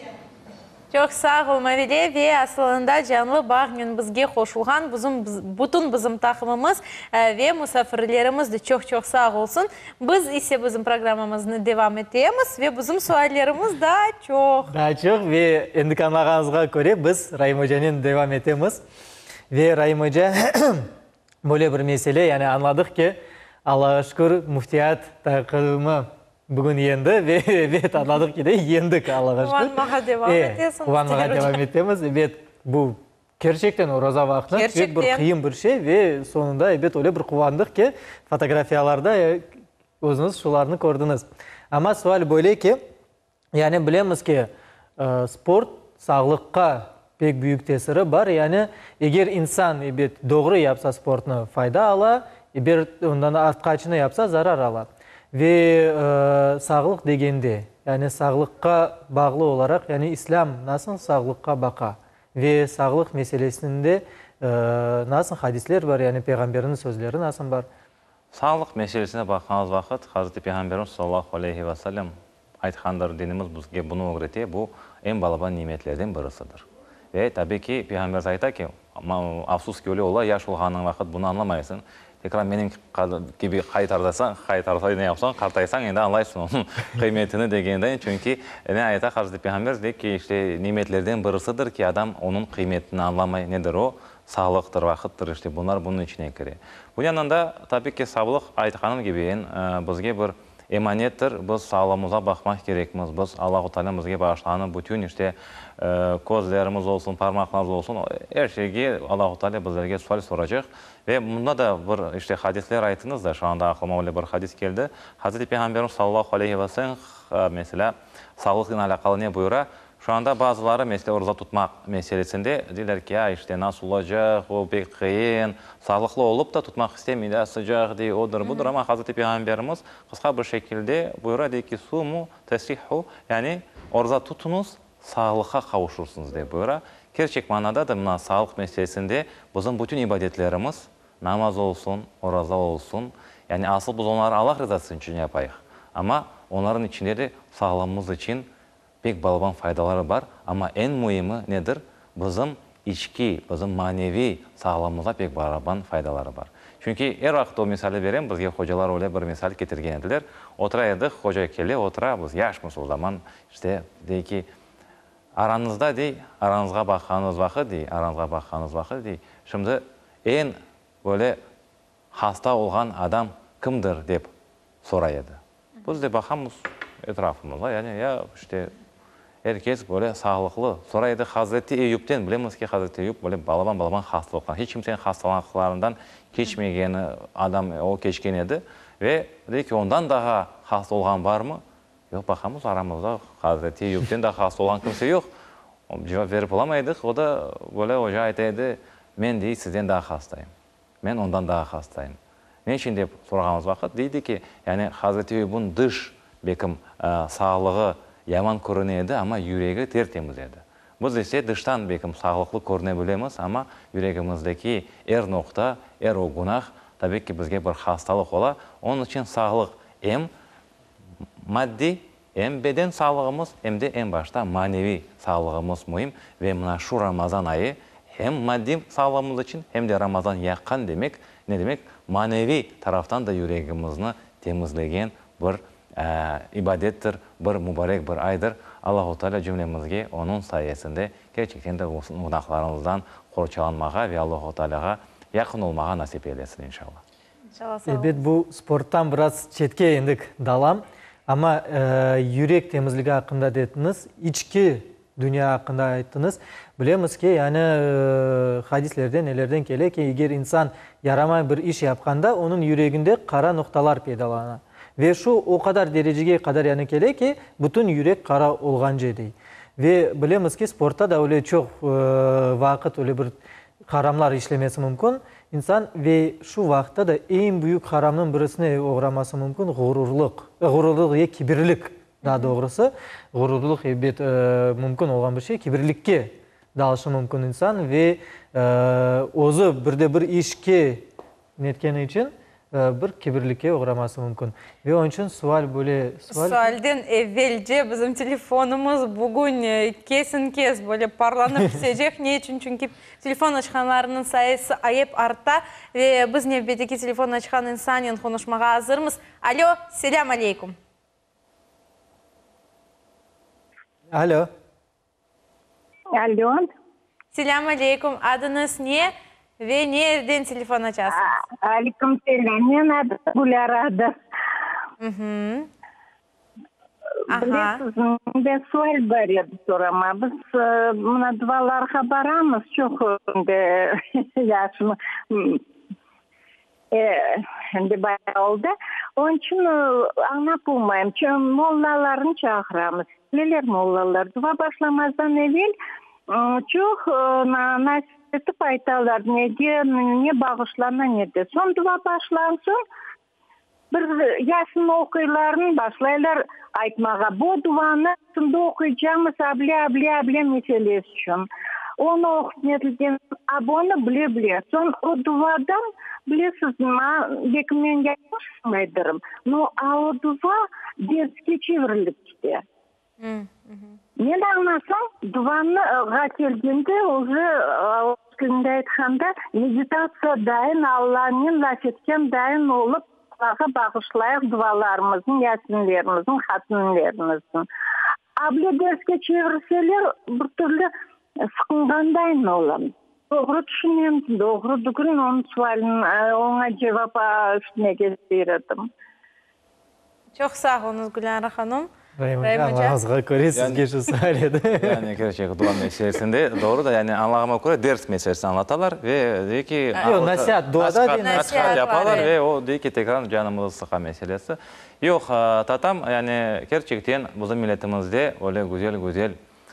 B: Çoq sağ ol, Mavile, ve asılında canlı bağnen bizge qoşulğan bizim, bütün bizim taqımımız ve musafirlerimiz de çoq-çoq sağ olsun. Biz ise bizim programmamıznı devam etemiz ve bizim suallerimiz daa çoq.
A: Daa çoq ve endiki añlağanıñızğa köre biz Raim ocanen devam etemiz. Ve Raim oca, böyle bir mesele, yani añladıq ki, Allağa şükür, müftiyat taqımı Bugün yendi ve ebet, añladıq ki de, yendik, Allağa şükür.
B: Quvanmağa devam etesiñiz,
A: Quvanmağa devam etemiz. Ebet, bu kerçekten oraza vaqtında pek bir qıyın bir şey ve soñunda ebet öyle bir quvandıq ki, fotografiyalarda özüñiz şularnı kördiñiz. Amma sual böyle ki, yani bilemiz ki, sport sağlıqqa pek büyük tesiri bar. Yani eger insan ebet doğru yapsa sportnı, fayda ala, eger ondan artqaçını yapsa, zarar ala. Ve sağlıq degende, yani sağlıqqa bağlı olaraq, yani İslâm nasıl sağlıqqa baqa ve sağlıq meselesinde nasıl hadisler bar, yani Peyğamberniñ sözleri nasıl bar?
K: Sağlıq meselesine baqqanımız vaqıt, Hazreti Peyğamberimiz sallallahu aleyhi ve sellem aytqandır, dinimiz bizge bunı ögrete, bu eñ balaban nimetlerden birisidir. Ve, tabiy ki, Peyğamberimiz ayta ki, afsus ki, öyle ola, yaş olğanıñ vaqıt bunı añlamaysıñ, tekrar menim kibi qaytardasañ, qaytarsa, ne yapsañ, qartaysañ, endi añlaysıñ onıñ qıymetini degenden, çünki ne ayta Hazreti Peyğamber, dey ki, işte, nimetlerden birisidir ki, adam onıñ qıymetini añlamay, nedir o? Sağlıqtır, vaqıttır, işte, bunlar bunıñ içine kire. Bu yandan da, tabiy ki, sağlıq, aytqanım kibi, eñ bizge bir. Emanettir, biz sağlığımızğa baqmaq kerekmiz. Biz Allahu Taalânıñ bizge bağışlağanı bütün işte közlerimiz olsun, parmaqlarımız olsun, er şeyge Allahu Taalâ bizlerge sual soracaq. Ve bunda da bir işte hadisler ayttıñız da, şu anda aqlıma öyle bir hadis keldi. Hazreti Peyğamberimiz sallallahu aleyhi ve sellem, meselâ, sağlıqnen alâqalı ne buyura? Şu anda bazıları, mesele, oraza tutmaq meselesinde deyler ki, a, işte, nasıl olacaq, o pek qıyın, sağlıqlı olıp da tutmaq istemey, a, sıcaq dey, odır, budır, amma Hazreti Peyğamberimiz qısqa bir şekilde buyura, dey ki, Sumu tesihhu, yani oraza tutuñız, sağlıqqa qavuşursıñız, dep buyura. Kerçek manada da mına sağlıq meselesinde bizim bütün ibadetlerimiz, namaz olsun, oraza olsun, yani asıl biz onları Allah rızası içün yapayıq, amma onların içinde de sağlığımız içün Pek balaban faydaları bar, amma eñ müimi nedir? Bizim içki, bizim maneviy sağlığımızğa pek balaban faydaları bar. Çünki er vaqıt o misalni berem, bizge hocalar öyle bir misal ketirgen ediler. Otura edik, hoca kele, otura, biz yaşmız o zaman, işte, dey ki, arañızda, dey, arañızğa baqqanıñız vaqıt, dey, arañızğa baqqanıñız vaqıt, dey, şimdi eñ böyle hasta olğan adam kimdir, dep soray edi. Biz de baqamız etrafımızğa, yani ya işte er kes böyle sağlıqlı. Soray edi Hazreti Eyüpten, bilemiz ki, Hazreti Eyüp böyle balaban-balaban hastalıqtan, hiç kimseniñ hastalıqlarından keçmegeni adam, o keçken edi. Ve dey ki, ondan daha hasta olğan barmı? Yoq, baqamız aramızda Hazreti Eyüpten daha hasta olğan kimse yoq. Cevap berip olamay edik. O da böyle oca ayta edi, men, dey, sizden daha hastayım. Men ondan daa hastayım. Ne içün dep sorağanımız vaqıt, deydi ki, yani Hazreti Eyüp'ün dış, bekim, sağlığı yaman körüne edi, amma yüregi tertemiz edi. Biz ise dıştan, bekim, sağlıqlı körüne bilemiz, amma yüregimizdeki er noqta, er o günah, tabiy ki, bizge bir hastalıq ola. Onıñ içün sağlıq em maddiy, em beden sağlığımız, em de eñ başta maneviy sağlığımız müim ve mına şu Ramazan ayı hem maddiy sağlığımız içün, hem de Ramazan yaqqan demek, ne demek, maneviy taraftan da yüregimizni temizlegen bir ibadettir, bir mubarek bir aydır. Allahu Teala cümlemizge onıñ sayesinde kerçekten de günahlarımızdan qorçalanmağa ve Allahu Tealağa yaqın olmağa nasip eylesin, inşallah.
A: Elbet, bu sporttan biraz çetke endik dalam, amma yürek temizligi aqqında dediñiz, içki dünya aqqında ayttıñız. Bilemiz ki, yani hadislerden, nelerden kele ki, eger insan yaramay bir iş yapqanda, onıñ yüreginde qara noqtalar peydalana. Ve şu o qadar derecege qadar yani kele ki, bütün yürek qara olğance dey. Ve bilemiz ki, sportta da öyle çoq vaqıt öyle bir haramlar işlemesi mümkün. İnsan ve şu vaqıtta da eñ büyük haramnıñ birisine oğraması mümkün, ğururlıq, ğururlıq ya kibirlik, daa doğrusı. Ğururlıq, ebet, mümkün olğan bir şey, kibirlikke dalışı mümkün insan ve özü bir de bir işke netkeni içün bir kibirlikke oğraması mümkün. Ve onıñ içün sual böyle
B: sual. Sualden evelce bizim telefonımız bugün kesen-kes böyle parlanıp pisecek. Ne içün? Çünki telefon açqanlarnıñ sayısı ayıp arta. Ve biz nevbetteki telefon açqan insannen qonuşmağa azırmız. Alo, selâm aleykum.
A: Alo.
L: Alo.
B: Selâm aleykum. Adıñız ne ve ne yerden telefon açasıñız?
L: Aleyküm selâm. Men adım Gülâra. Bilesiz, mende sual bar edi sorama. Biz mına dualarğa baramız, çoq endi yaşım endi bayağı oldı. Onıñ içün añlap olmayım. Mollalarnı çağıramız. Keleler mollalar. Dua başlamazdan evel çoq nasihat etip aytalar, nege, ne bağışlana, ne de. Soñ dua başlansın, bir Yasin oquylarnı başlaylar aytmağa. Bu duanı şimdi oquycamız able, able, able meselesi içün. Onı oqup netilgen, a bunı bile, bile. Soñ o duadan, bilesiz, ma, belki men yañlış añlaydırım, no, a o dua derske çevirilip kete. Men añlasam, duanığa kelgende, uje, orus tilinde aytqanda, meditatsiya dayın, Allanen laf etken dayın olıp, Allağa bağışlayıq dualarımıznı, yasinlerimizni, hatimlerimizni. Able derske çevirseler, bir türlü sıqınğandayın olam. Doğru tüşünem, doğru dügün, onıñ sualini, oña cevap işitmege ister edim.
B: Çoq sağ oluñız, Gülnara hanım.
A: Raim oca, añlağanımızğa köre, sizge şu sual edi.
K: Yani kerçek, dua meselesinde doğru da, yani añlağanıma köre, ders meselesini añlatalar ve dey ki,
A: Yoq, nasiat, duada dey,
K: nasiat yapalar ve o dey ki, tekrar canımızı sıqa meselesi. Yoq, tatam, yani kerçekten bizim milletimizde öyle güzel-güzel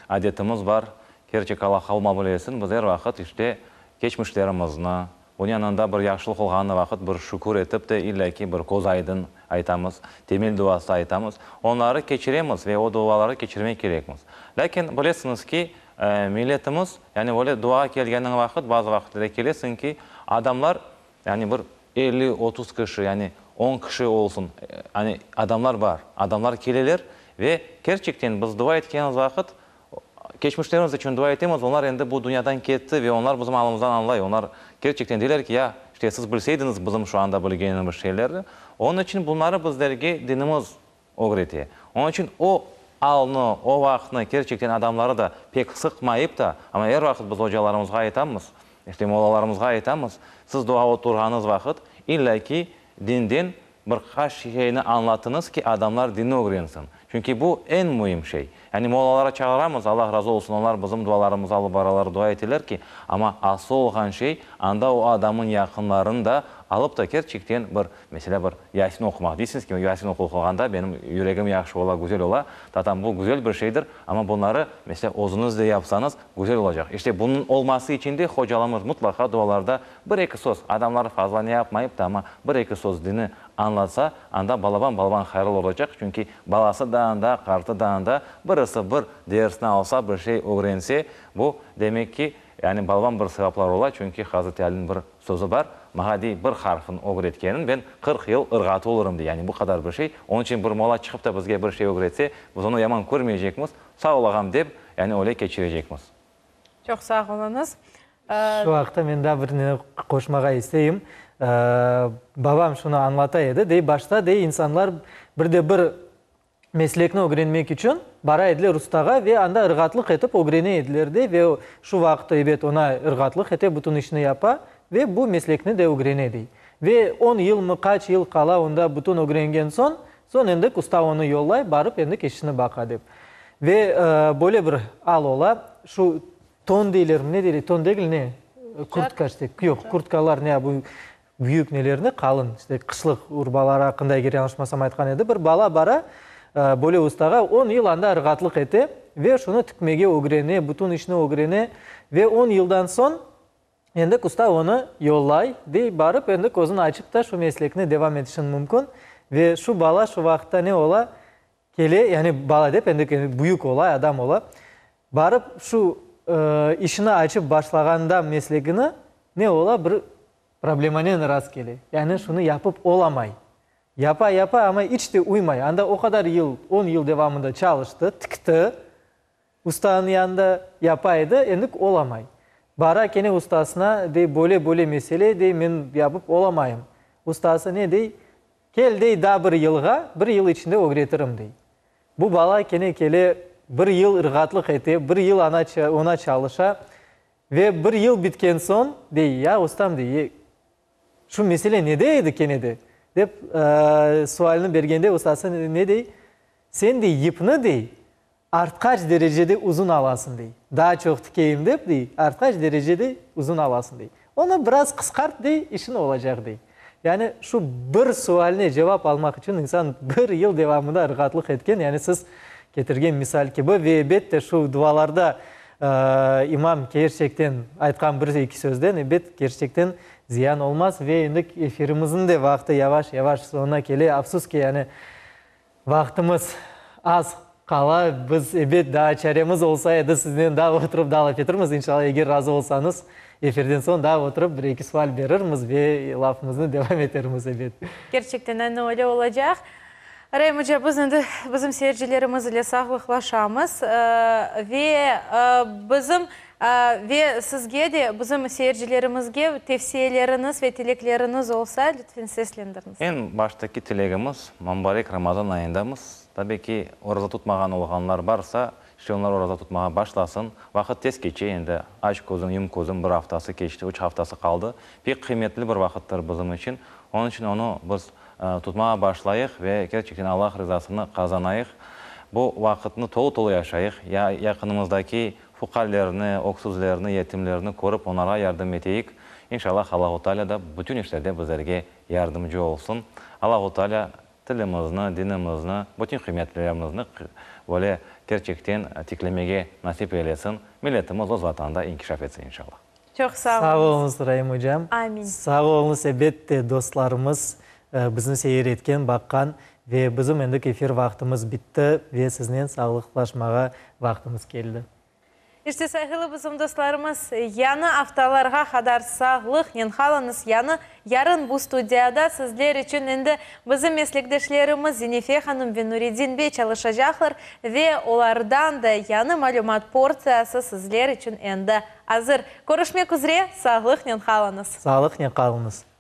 K: adetimiz bar, kerçek Allah qabul etsin, biz er vaqıt işte keçmişlerimizni, Bunıñ yanında bir yahşılıq olğanı vaqıt bir şükür etip de illâ ki bir köz aydın aytamız, temel duası aytamız. Onları keçiremiz ve o duaları keçirmek kerekmiz. Lâkin bilesiñiz ki, milletimiz, yani böyle duağa kelgeniñ vaqıt, bazı vaqıtlerde kelesiñ ki, adamlar, yani bir 50, 30 kişi, yani on kişi olsun, yani adamlar bar, adamlar keleler ve kerçekten biz dua etkenimiz vaqıt, Keçmişlerimiz içün dua etemiz, onlar endi bu dünyadan ketti ve onlar bizim alımızdan añlay, onlar kerçekten deyler ki, ya, işte, siz bilseydiñiz bizim şu anda bilgenimiz şeylerni. Onıñ içün bunları bizlerge dinimiz ögrete. Onıñ içün o alnı, o vaqıtnı kerçekten adamları da pek sıqmayıp da, amma er vaqıt biz ocalarımızğa aytamız, işte, mollalarımızğa aytamız, siz dua oturğanıñız vaqıt illâ ki dinden Bir qaç şeyni añlatıñız ki, adamlar dinni ögrensin. Çünki bu eñ müim şey. Yani mollaları çağıramız, Allah razı olsun, onlar bizim dualarımızı alıp baralar, dua eteler ki, amma asıl olğan şey, anda o adamnıñ yaqınlarını da alıp da kerçekten bir, meselâ, bir Yasin oqumaq. Deysiñiz ki, Yasin oquğanda benim yüregim yahşı ola, güzel ola. Tatam, bu güzel bir şeydir, amma bunları, meselâ, özüñiz de yapsañız, güzel olacaq. İşte, bunıñ olması içün de hocalarımız mıtlaqa dualarda Bir-eki söz, adamlar fazla ne yapmayıp da, amma bir-eki söz dini añlatsa, anda balaban-balaban hayırlı olacaq, çünki balası da anda, qartı da anda, birisi bir dersni alsa, bir şey ögrense, bu, demek ki, yani balaban bir sevaplar ola, çünki Hazreti Aliniñ bir sözü bar, Maña, dey, bir harfın ögretkeniñ, ben 40 yıl ırğatı olurım, dey, yani bu qadar bir şey. Onıñ içün bir mola çıqıp da bizge bir şey ögretse, biz onı yaman körmeycekmiz, sağ ol ağam dep, yani öyle keçirecekmiz.
B: Çoq sağ oluñız.
A: Şu aqta men daa bir ne qoşmağa isteyim. Babam şunı añlata edi, dey, başta, dey, insanlar bir de bir meslekni ögrenmek içün bara ediler ustağa ve anda ırğatlıq etip ögrene ediler, dey, ve şu vaqıt, ebet, ona ırğatlıq ete, bütün işni yapa ve bu meslekni de ögrene, dey. Ve on yılmı, qaç yıl qala onda bütün ögrengen soñ, soñ endik usta onı yollay, barıp endik işini baqa, dep. Ve böyle bir al ola, şu ton deylermi, ne deyler, ton degil, ne, kurtka işte, yoq, kurtkalar ne, bu büyük nelerni, qalın, işte qışlıq urbaları aqqında, eger yañlışmasam, aytqan edi, bir bala bara böyle ustağa, on yıl anda ırğatlıq ete ve şunı tikmege ögrene, bütün işni ögrene ve on yıldan soñ endi usta onı yollay, dey, barıp endi közüni açıp da şu meslekni devam etişin mümkün ve şu bala şu vaqıtta ne ola, Kele, yani bala dep, endi büyük ola, adam ola, barıp şu işini açıp başlağanda meslegini, ne ola, bir problemanen rast kele. Yani şunı yapıp olamay. Yapa, yapa, amma iç de uymay. Anda o qadar yıl, on yıl devamında çalıştı, tikti, ustanıñ yanında yapa edi, endi olamay. Bara kene ustasına, dey, böyle, böyle mesele, dey, men yapıp olamayım. Ustası ne dey, Kel, dey, daa bir yılğa, bir yıl içinde ögretirim, dey. Bu bala kene kele, bir yıl ırğatlıq ete, bir yıl ana oña çalışa ve bir yıl bitken soñ, dey, ya, ustam, dey, şu mesele nede edi kene de? dep, sualini bergende ustası ne dey? Sen, dey, yipni, dey, artqaç derecede uzun alasıñ, dey. Daa çoq tikeyim dep, dey, artqaç derecede uzun alasıñ, dey. Onı biraz qısqart, dey, işin olacaq, dey. Yani şu bir sualine cevap almaq içün insan bir yıl devamında ırğatlıq etken, yani siz ketirgen misal kibi ve ebet de şu dualarda imam kerçekten aytqan bir-eki sözden ebet kerçekten ziyan olmaz ve endi efirimizniñ de vaqtı yavaş-yavaş soñuna kele, afsus ki, yani Vaqtımız az qala, biz, ebet, daa çaremiz olsa edi, siznen daa oturıp daa laf etirmiz. İnşallah, eger razı olsañız, efirden soñ daa oturıp bir-eki sual berirmiz ve lafımıznı devam etermiz, ebet.
B: Kerçekten, aynı öyle olacaq. Raim oca, biz endi bizim seyircilerimiz ile sağlıqlaşamız ve bizim Ve sizge de, bizim seyircilerimizge tevsiyeleriñiz ve tilekleriñiz olsa, lütfen seslendiriñiz.
K: Eñ baştaki tilegimiz, mubarek Ramazan ayındamız. Tabi ki, oraza tutmağan olğanlar barsa, işte onlar oraza tutmağa başlasın. Vaqıt tez keçe, endi aç közüñ, yum közüñ, bir aftası keçti, üç haftası qaldı. Pek qıymetli bir vaqıttır bizim içün. Onıñ içün onı biz. tutmağa başlayıq ve kerçekten Allah rızasını qazanayıq. Bu vaqıtnı tolu-tolu yaşayıq, ya yaqınımızdaki fuqarelerni, öksüzlerni, yetimlerni körip onlarğa yardım eteyik. İnşallah Allahu Teala da bütün işlerde bizlerge yardımcı olsun. Allahu Teala tilimizni, dinimizni, bütün qıymetlerimizni böyle kerçekten tiklemege nasip eylesin. Milletimiz öz Vatanında inkişaf etsin inşallah.
B: Çoq sağ
A: Sağ oluñız, Raim ocam.
B: Amin.
A: Sağ oluñız, ebette, dostlarımız, bizni seyir etken, baqqan ve bizim endiki efir vaqtımız bitti ve siznen sağlıqlaşmağa vaqtımız keldi.
B: İşte, sayğılı bizim dostlarımız, yañı aftalarğa qadar sağlıqnen qalıñız. Yañı yarın bu studiyada sizler içün endi bizim meslekdeşlerimiz Zenife hanım ve Nureddin bey çalışacaqlar ve olardan da yañı malümat portsiyası sizler içün endi azır. Körüşmek üzre, sağlıqnen qalıñız.
A: Sağlıqnen qalıñız.